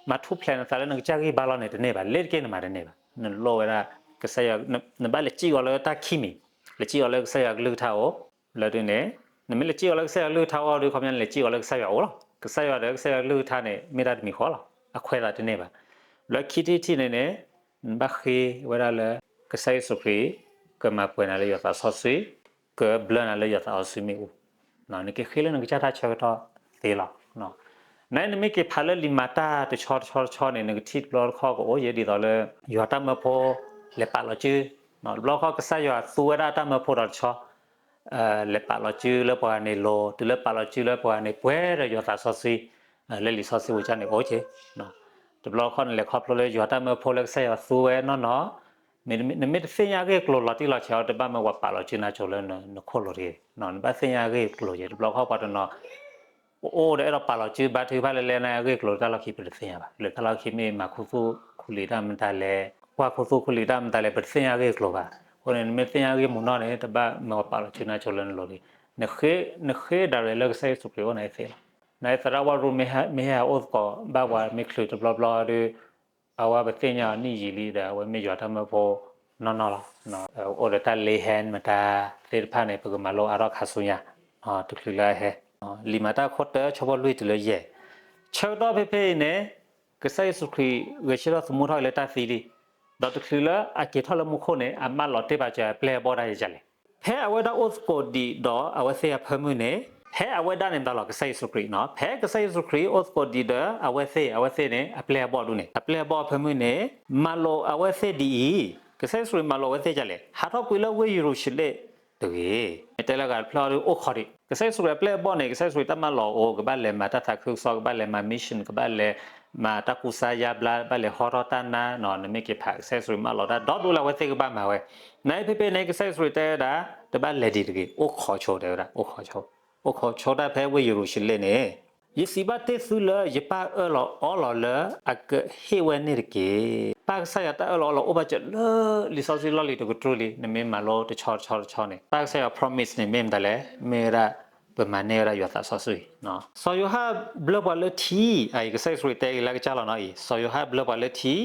မၤထူၣ်ဖျဲးနသးလၢနကစၢ်ဂံၢ်ဘါလီၤန့ၣ်တန့ၢ်ဘၣ်, လ့တက့ၢ်နမၤတန့ၢ်ဘၣ်. နလိၣ်ဝဲဒၣ် ကစၢ်ယွၤ, နဘၣ်လဲၤစံၣ်အီၤလၢတၢ်ခံမံၤ, လဲၤစံၣ်အီၤလၢကစၢ်ယွၤကလုၢ်ကထါအိၣ်, လၢဒုန့ၣ်, နမ့ၢ်လဲၤစံၣ်အီၤလၢကစၢ်ယွၤကလုၢ်ကထါအိၣ်ဒီး ခီပညီန့ၣ် လဲၤစံၣ်အီၤလၢကစၢ်ယွၤအိၣ်လီၤ. ကစၢ်ယွၤဒီးကစၢ်ယွၤကလုၢ်ကထါန့ၣ် မ့ၢ်တၢ်တမံၤဃီလီၤ. အခွဲးသးတန့ၢ်ဘၣ်. လၢခံထံၣ်တထံၣ်န့ၣ်န့ၣ်, နဘၣ်ဃ့ဝဲဒၣ်လၢ ကစၢ်ယ့ၣ်ၡူးခရံာ် ကမၤပှဲၤနၤလၢယွၤသးစီဆှံ, ကဘျၢနၤလၢယွၤသးစီဆှံမ့ၣ်အူ နကဃ့လၢနကစၢ်တၢ်ဆၢကတီၢ်သ့လီၤ. နမ့ၢ်က့ၤဖးလၢလံာ်မၤတၢ်တဆီတဆီတဆီန့ၣ် နကထံၣ်တဘျီတခီၣ်ကအိၣ်ယဲၢ်ဒ်သိးလၢ ယွၤတၢ်မၢဖိ လဲၤပာ်လီၤစု, တဘျီတခီၣ်ကစၢ်ယွၤသူဝဲဒၣ်တၢ်မၢဖိဒီးတဆီ လဲၤပာ်လီၤစုလၢပှၤဂၤန့ၣ်လိၤ, တုၤလၢပာ်လီၤစုလၢပှၤဂၤန့ၣ်ပှဲၤဒီးယွၤသးစီဆှံ, လၢလံာ်စီဆှံပူၤကန့ၣ်အိၣ်က့. တဘျီတခီၣ်နလဲၤခီဖျိလၢယွၤတၢ်မၢဖိလၢကစၢ်ယွၤသူဝဲနီၢ်နီၢ်, နမ့ၢ်တသ့ၣ်ညါအဂ့ၢ်အကျိၤလီၤတံၢ်လီၤဆဲးအီၤ တဘၣ်မၢပှၤပာ်လီၤစုနၤကိၤလၢနခိၣ်လိၤတဂ့ၤ. နဘၣ်သ့ၣ်ညါအဂ့ၢ်အကျိၤက့, တဘျီတခီၣ်ပှၤတနီၤ အိၣ်ဒီးအဲၣ်ဒိးပာ်လီၤစုဘါထုကဖၣ်လၢလဲၣ်န့ၣ် အဂ့ၢ်အကျိၤတၢ်လီၢ်ခံပတသ့ၣ်ညါဘၣ်. လၢတၢ်လီၢ်ခံမ့ၢ်မၤခူသူၣ်ခူလံာ်တၢ်မတၤလဲၣ်, ကွၢ်ခူသူၣ်ခူလံာ်တၢ်မတၤလဲၣ် ပတသ့ၣ်ညါအဂ့ၢ်အကျိၤဘၣ်. အဃိန့ၣ် နမ့ၢ်သ့ၣ်ညါအဂ့ၢ်မုာ်နီၢ်န့ၣ် တဘၣ်မၢပှၤပာ်လီၤစုနၤကိၤလၢနလိၤတဂ့ၤ. နဃ့ဒၣ်ရဲၣ်လၢကစၢ်ယ့ၣ်ၡူးခရံာ်အအိၣ်န့ၣ်သ့လီၤ. နသရၣ်ဝါရူမ့ၢ်ဟဲအိၣ်သကိးဘၣ်ပှၤမ့ၢ်ချုးတဘျီဘျီဒီး အဝဲပသ့ၣ်ညါအီၤနံၣ်ယံာ်လံဒီး အဝဲမ့ၢ်ယွၤတၢ်မၢဖိနီၢ်နီၢ်လီၤ. အိၣ်ဒီးတၢ်လ့ဟဲမတၤသ့ၣ်တဖၣ်န့ၣ် ပကမၤလိအါထီၣ်ခါဆူညါ, တချုးလၢအဟဲ, လံာ်မၤတၢ်ခိၣ်တၢ ဆၢဖိလွံၢ်တုၤလၢယဲၢ်, ဆၢကတီၢ်ဖဲဖဲအံၤန့ၣ် ကစၢ်ယ့ၣ်ၡူးခရံာ်ဂဲၤဆၢထၢၣ်သမူထီၣ်က့ၤလၢတၢ်သံလံ, ဒီးတချုးလၢအက့ၤထီၣ်လၢမူခိၣ်န့ၣ် အမၢလီၤတ့ၢ်ဘၣ်စၢၤအပျဲၢ်အဘီၣ်တၢ်ယဲၢ်ကလဲၣ်. ဖဲအဝဲဒၣ်အိၣ်သကိးဒံးဒီးအဝဲသ့ၣ်အဖၢမုၢ်န့ၣ်, ဖဲအဝဲဒၣ်န့ၣ်မတၤလီၤ ကစၢ်ယ့ၣ်ၡူးခရံာ်နီၤ, ဖဲကစၢ်ယ့ၣ်ၡူးခရံာ်အိၣ်သကိးဒံးဒီးအဝဲသ့ၣ်, အဝဲသ့ၣ်န့ၣ် အပျဲၢ်အဘီၣ်ဒူၣ်န့ၣ်, အပျဲၢ်အဘီၣ်အဖၢမုၢ်န့ၣ် မၢလီၤအဝဲသ့ၣ်ဒ်အံၤ, ကစၢ်ယ့ၣ်ၡူးခရံာ်မၢလီၤအဝဲသ့ၣ်ဒ်လဲၣ်, ဟးထီၣ်ကွံာ်လၢဝ့ၢ်ယရူၤၡလ့ၣ်တဂ့ၤ. မ့ၢ်တဲလၢဂၤတဖျၢၣ်ဒီးအိၣ်ခိးဒံး, ကစၢ်ယ့ၣ်ၡူးခရံာ်အပျဲၢ်အဘီၣ်န့ၣ် ကစၢ်ယ့ၣ်ၡူးခရံာ်တၢ်မၢလီၤအိၣ် ကဘၣ်လဲၤမၤတၢ်သးခုကစီၣ်, ကဘၣ်လဲၤမၤ mission, ကဘၣ်လဲၤမၤတၢ်ကူစါယါဘျါ, ဘၣ်လဲၤဟီထီၣ်တၢ်နါ, နမ့ၢ်က့ၤဖး ကစၢ်ယ့ၣ်ၡူးခရံာ်မၢလီၤတၢ်ဒီဒူၣ်လၢအဝဲသ့ၣ်ကဘၣ်မၤဝဲ. နဖဲဖဲန့ၣ် ကစၢ်ယ့ၣ်ၡူးခရံာ်တဲဝဲဒၣ်, တဘၣ်လဲၤဒံးတဂ့ၤ, အိၣ်ခိးဆိတဲဝဲဒၣ်, အိၣ်ခိးဆိ, အိၣ်ခိးဆိတၢ်ဖဲဝ့ၢ်ယရူၤၡလ့ၣ်န့ၣ်, ယစံးဘၣ်တ့ၢ်သုလၢယပၢ်အၢၣ်လီၤအီလီၤလၢအကဟ့ၣ်ဝဲန့ၣ်တက့ၢ်. ပၢ်ကစၢ်ယွၤတၢ်အၢၣ်လီၤအီလီၤအိၣ်ဘၣ်စၢၤလၢလံာ်စီဆှံလီၢ်လံၤတကတြူၢ်လံ, နမ့ၢ်မၤလိတဆီတဆီတဆီန့ၣ်, ပၢ်ကစၢ်ယွၤ promise န့ၣ် မ့ၢ်မတၤလဲၣ်, မ့ၢ်ဝဲဒၣ် ပမၤန့ၢ်ဝဲဒၣ်ယွၤသးစီဆှံ. စီၤယိၤဟၣ်ဘျၢပှၤလၢထံ, အအံၤ ကစၢ်ယ့ၣ်ၡူးခရံာ်တဲက့ၤလၢကစၢ်လီၤနီၤအံၤ, စီၤယိၤဟၣ်ဘျၢပှၤလၢထံ,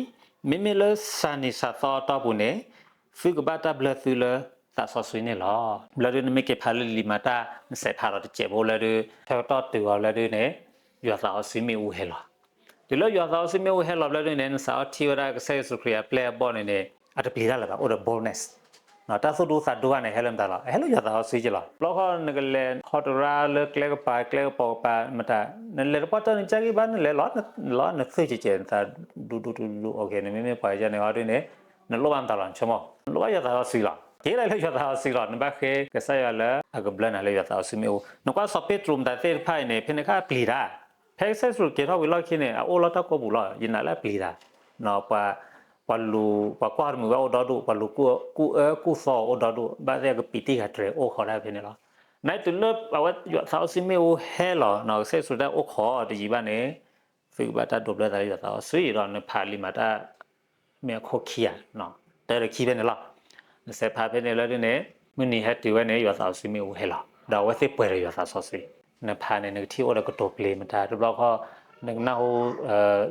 မ့မ့ၢ်လၢစၤနံၤစၤသီအတီၢ်ပူၤန့ၣ်, သုကဘၣ်တၢ်ဘျၢသုလၢသးစီဆှံန့ၣ်လီၤ. ဘျၢဒုး နမ့ၢ်က့ၤဖးလၢလံာ်မၤတၢ် နစဲးဖးဒီးတစဲးဖိလၢဒုး ဆၢကတီၢ်တုၤအီၤလၢဒုးန့ၣ်, ယွၤသးစီဆှံမ့ၣ်အူဟဲလီၤ. တုၤလၢယွၤသးစီဆှံမ့ၣ်အူဟဲလီၤဘျၢဒုးန့ၣ် နစးထီၣ်ထံၣ်ဝဲဒၣ်ကစၢ်ယ့ၣ်ၡူးခရံာ်အပျဲၢ်အဘီၣ်န့ၣ်န့ၣ်, အတပျံၤတၢ်လၢၤဘၣ်, အိၣ်ဒီး boldness တၢ်သူၣ်ဒူသးဒူဘၣ်န့ၣ် ဟဲလၢမတၤလီၤ, ဟဲလၢယွၤသးစီဆှံက့လီၤ. ဘျီဃီနကလဲၤထီတရါလၢကျဲကပၤ ကျဲကပၤကပၤမတၤ, နလဲၤတပှၢ်တၢၢ်နကၢ်ဂံၢ်ဘါ နလဲၤလီၤ, နသုးကဲးကဲး နသးဒူဒူဒူဒူ နမ့မ့ၢ်ပှၤကန့ၣ်အီၤဒုးန့ၣ်, နလိၣ်ဘၣ်မတၤလီၤ နဆိကမိၣ်, နလိၣ်ဘၣ်ယွၤသးစီဆှံလီၤ. က့ၤလၢယွၤသးစီဆှံလီၤ. နဘၣ်ဃ့ကစၢ်ယွၤလၢအကဘျၢနၤလၢယွၤသးစီဆှံမ့ၣ်အူ. နကွၢ်စီၤပ့းတရူးမတၤသ့ၣ်တဖၣ်အံၤန့ၣ် ဖဲန့ၣ်အခါအပျံၤတၢ်, ဖဲကစၢ်ယ့ၣ်ၡူးက့ၤထီၣ်ဝံၤလီၢ်ခံန့ၣ် အအိၣ်လီၤတၢ်ကိးပူၤလီၤ. ယနာ်လၢအပျံၤတၢ် ပှၤလူၤ, ပှၤကွၢ်တမုာ်ဘၣ်အိၣ်ဒီဒူၣ်, ပှၤလူၤကူၣ်အၢကူၣ်သီအိၣ်ဒီဒူၣ်, ဘၣ်သ့ၣ်အကပံာ်တံၢ်ဂၤတြဲၤအိၣ်ဃီဒၣ်ဖဲန့ၣ်လီၤ. နတုၤလၢအဝဲယွၤသးစီဆှံမ့ၣ်အူဟဲလီၤ, ကစၢ်ယ့ၣ်ၡူးတၢ်အိၣ်ခိးတယံာ်ဘၣ်န့ၣ်, သုကဘၣ်တၢ်ဒိးဘျၢသးလၢယွၤသးစီဆှံဒီး နဖးလံာ်မၤတၢ် မ့ၢ်အခိၣ်ခံဧါ, တၢတခံဖဲန့ၣ်လီၤ. နစဲးဖးဖဲန့ၣ်လၢဒုးန့ၣ် မုၢ်နံၤဟဲတုၤဝဲန့ၣ် ယွၤသးစီဆှံမ့ၣ်အူဟဲလီၤ, ဒီးအဝဲသ့ၣ်ပှဲၤဒီးယွၤသးစီဆှံ. နဖးန့ၣ် နကထံၣ်အိၣ်ဒီးကတိၤပျ့ၤမတၤ, တဘျီခီ နကနၢ်ဟူ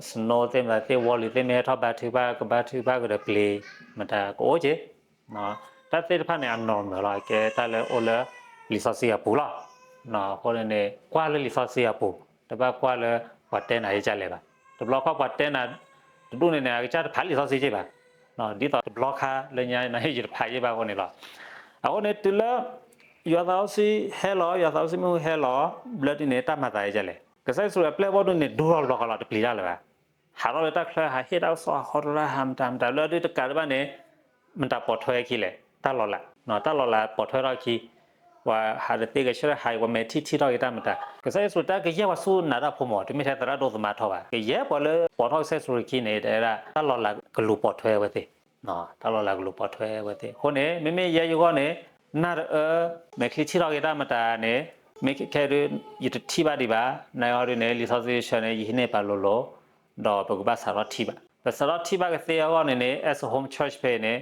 snow သ့ၣ်မတၤသ့ၣ် ဝီလံၤသ့ၣ်မ့ၢ်ဟဲထီၣ်ဘါထုကဖၣ် ကဘါထုကဖၣ်ကဒီးပျ့ၤမတၤ ကအိၣ်က့ၤ တၢ်သ့ၣ်တဖၣ်န့ၣ် အ normal လီၤ, ကဲတၢ်လၢအိၣ်လၢလံာ်စီဆှံအပူၤလီၤ. အဃိန့ၣ်န့ၣ် ကွၢ်လၢလံာ်စီဆှံအပူၤ, တဘၣ်ကွၢ်လၢပှၤတဲနၤယကလဲၣ်ဘၣ်. တဘျီခီပှၤတဲနၤတဒူၣ်န့ၣ်န့ၣ် အကစၢ်တဖးလံာ်စီဆှံက့ၤဘၣ်, ဒ်သိးတဘျီခါလၢညါန့ၣ် ယတဖးယ့ၢ်ဘၣ်အဃိန့ၣ်လီၤ. အဃိန့ၣ်တုၤလၢ ယွၤသးစီဆှံဟဲလီၤ, ယွၤသးစီဆှံမ့ၣ်အူဟဲလီၤ, ဘျၢဒုန့ၣ် တၢ်မၤသးယကလဲၣ်. ကစၢ်ယ့ၣ်ၡူးအပျဲၢ်အဘီၣ်ဒုန့ၣ် ဒူထီၣ်တဘျီဃီလီၤ, တပျံၤတၢ်လၢၤဘၣ်. ဟးထီၣ်လၢတၢ်ချၢ ဟးဟ့ၣ်တၢ်ကစီၣ် ဟးဟီတရၣ် ဟးမတၤမတၤ လၢဒုတကးဒံးဘၣ်န့ၣ် မတၤပိာ်ထွဲခံလဲၣ်, တၢ်လီၤလး, တၢ်လီၤလးပိာ်ထွဲထီၣ်ခံ, ပှၤဟးတသ့ဂဲၤဆၢထၢၣ်ဟးအံၤ ပှၤမဲာ်ထံၣ်ထံၣ်ထီၣ်က့ၤတၢ်မတၤ. ကစၢ်ယ့ၣ်ၡူးတၢ်ကယဲၢ်ပှၤဆူနးတၢ်ဖိမး, တမ့ၢ်ထဲသရၣ်ဒိၣ်သမါထီၣ်ဘၣ်. ကယဲၢ်ပှၤလၢပိာ်ထွဲကစၢ်ယ့ၣ်ၡူးခရံာ်ခံန့ၣ် တဲဝဲဒၣ် တၢ်လီၤလးကလူၤပိာ်ထွဲအဝဲသ့ၣ်, တၢ်လီၤလးကလူၤပိာ်ထွဲအဝဲသ့ၣ်. အဃိန့ၣ် မ့မ့ၢ်ယဲယဂီၢ်န့ၣ် နၢ်တအၢ မဲာ်ချံထံၣ်ထီၣ်က့ၤတၢ်မတၤန့ၣ် မ့ၢ်ခဲဒု ယတထံၣ်ဘၣ်ဒံးဘၣ်. နၢ်ဟီဒုန့ၣ် လံာ်စီဆှံဆၢန့ၣ် ယဟံးန့ၢ်ပာ်လိၤလိၤ ဒီးပကဘၣ်စးထီၣ်ထံၣ်ဘၣ်. ပစးထီၣ်ထံၣ်ဘၣ်ကသ့အဂီၢ်န့ၣ်န့ၣ် as a home church ဖဲအံၤန့ၣ်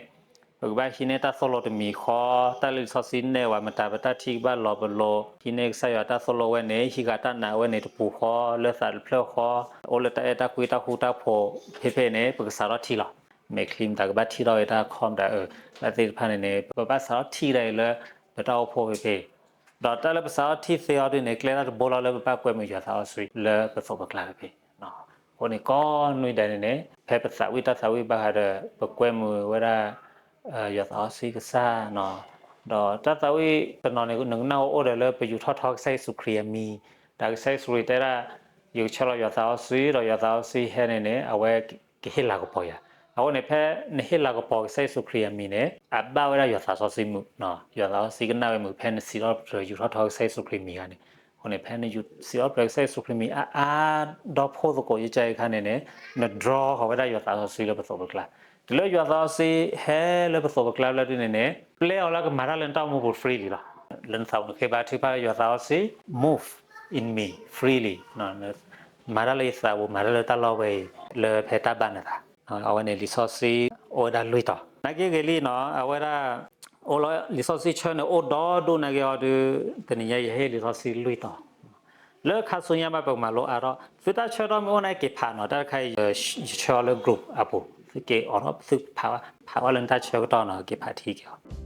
ပကဘၣ်ဟံးန့ၢ်တၢ်သိၣ်လိတမံၤဃီ, တၢ်လၢလံာ်စီဆှံနဲၣ်ဝဲမတၤ ပတၢ်ထံၣ်ကဘၣ်လီၤပလိၤ, ဟံးန့ၢ်ကစၢ်ယွၤတၢ်သိၣ်လိဝဲန့ၣ် ဟံးဃာ်တၢ်နာ်ဝဲန့ၣ်တပူၤဃီ, လၢသးတဖျၢၣ်ဃီ, အိၣ်လၢတၢ်အဲၣ်တၢ်ကွံတၢ်ဃူတၢ်ဖိးဖဲဖဲန့ၣ် ပကစးထီၣ်ထံၣ်လီၤ. မဲာ်ချံမတၤကဘၣ်ထံၣ်ထီၣ်ဝဲတၢ်ခီမတၤအၢ, တၢ်သ့ၣ်တဖၣ်န့ၣ်န့ၣ် ပဘၣ်စးထီၣ်ထံၣ်ကဒါအံၤလၢ ပတၢ်အိၣ်ဖှိၣ်ဖဲဖဲ ဒီးတၢ်လၢပစးထီၣ်ထံၣ်သ့အီၤဒုန့ၣ် ကျဲဒၣ်တဘိလီၤလၢပဘၣ်ကွဲမုာ်ယွၤသးစီဆှံလၢပသိးပကျါဖဲဖဲ. အဃိန့ၣ် ကိးနွံဒဲးန့ၣ်န့ၣ် ဖဲပသးဝံၣ်တၢ်သးဝံၣ်ဘၣ်ဃးဒီး ပကွဲမုာ်ဝဲဒၣ် ယွၤသးစီဆှံကစၢ်, ဒီးတၢ်သးဝံၣ်တနီၤန့ၣ် နကနၢ်ဟူအိၣ်ဒီးလၢပယူးထီၣ်ထီကစၢ်ယ့ၣ်ၡူးခရံာ်အမံၤ, ဒီးကစၢ်ယ့ၣ်ၡူးခရံာ်တဲဒၣ် ယကဆှၢလီၤယွၤသးစီဆှံ ဒီးယွၤသးစီဆှံဟဲန့ၣ်န့ၣ် အဝဲကဟ့ၣ်လၤကပီၤယၤ. အဃိန့ၣ် ဖဲနဟ့ၣ်လၤကပီၤကစၢ်ယ့ၣ်ၡူးခရံာ်အမံၤန့ၣ် အဘၣ်ဝဲဒၣ်ယွၤသးစီဆှံမုာ်, ယွၤသးစီဆှံကနၣ်ဝဲမုာ် ဖဲနစံးထီၣ်ပတြၢၤယူးထီၣ်ထီကစၢ်ယ့ၣ်ၡူးခရံာ်မံၤအခါန့ၣ်. အဃိန့ၣ် ဖဲနစံးထီၣ်ပတြၢၤကစၢ်ယ့ၣ်ၡူးခရံာ်မံၤအါအါ ဒီဖှိၣ်သကိးယကဲအခါန့ၣ်န့ၣ် န draw ဃီၤဝဲဒၣ်ယွၤသးစီဆှံလၢပသိးပကျါ. တုၤလၢယွၤသးစီဆှံဟဲလၢပသိးပကျါဘျီဒုန့ၣ်န့ၣ် ပျဲအီၤလၢကမၤတၢ်လၢနတၢ်အိၣ်မူပူၤ freely လီၤ. လၢနသးပူၤနဃ့ဘါထုကဖၣ်လၢယွၤသးစီဆှံ move in me freely, မၤတၢ်လၢယသးပူၤ မၤတၢ်လၢတၢ်လီၢ်ဝဲအံၤ လၢဖဲတၢ်ဘၣ်နသး. အဝဲန့ၣ်လံာ်စီဆှံအိၣ်ဝဲဒၣ်လွံၢ်တီၤ. နာ်က့ဂ့ၤလံနီၤ အဝဲဒၣ် အိၣ်လၢလံာ်စီဆှံဆၢန့ၣ် အိၣ်ဒီဒူၣ်နာ်က့အီၤဒု တနံၤညါယဟ့ၣ်လံာ်စီဆှံလွံၢ်တီၤ. လၢခါဆူညါဘၣ်ပကမၤလိအါထီၣ် သုတၢ်ဆၢကတီၢ်မ့ၢ်အိၣ်နာ်က့က့ၤဖးနီၤ တၢ်တခါအံၤ ယဆၢအီၤလၢ group အပူၤ သုက့ၤအိးထီၣ် သုဖးဘၣ် ဖးဘၣ်လၢနတၢ်ဆၢကတီၢ်နီၤ က့ၤဖးထံက့ၤအီၤ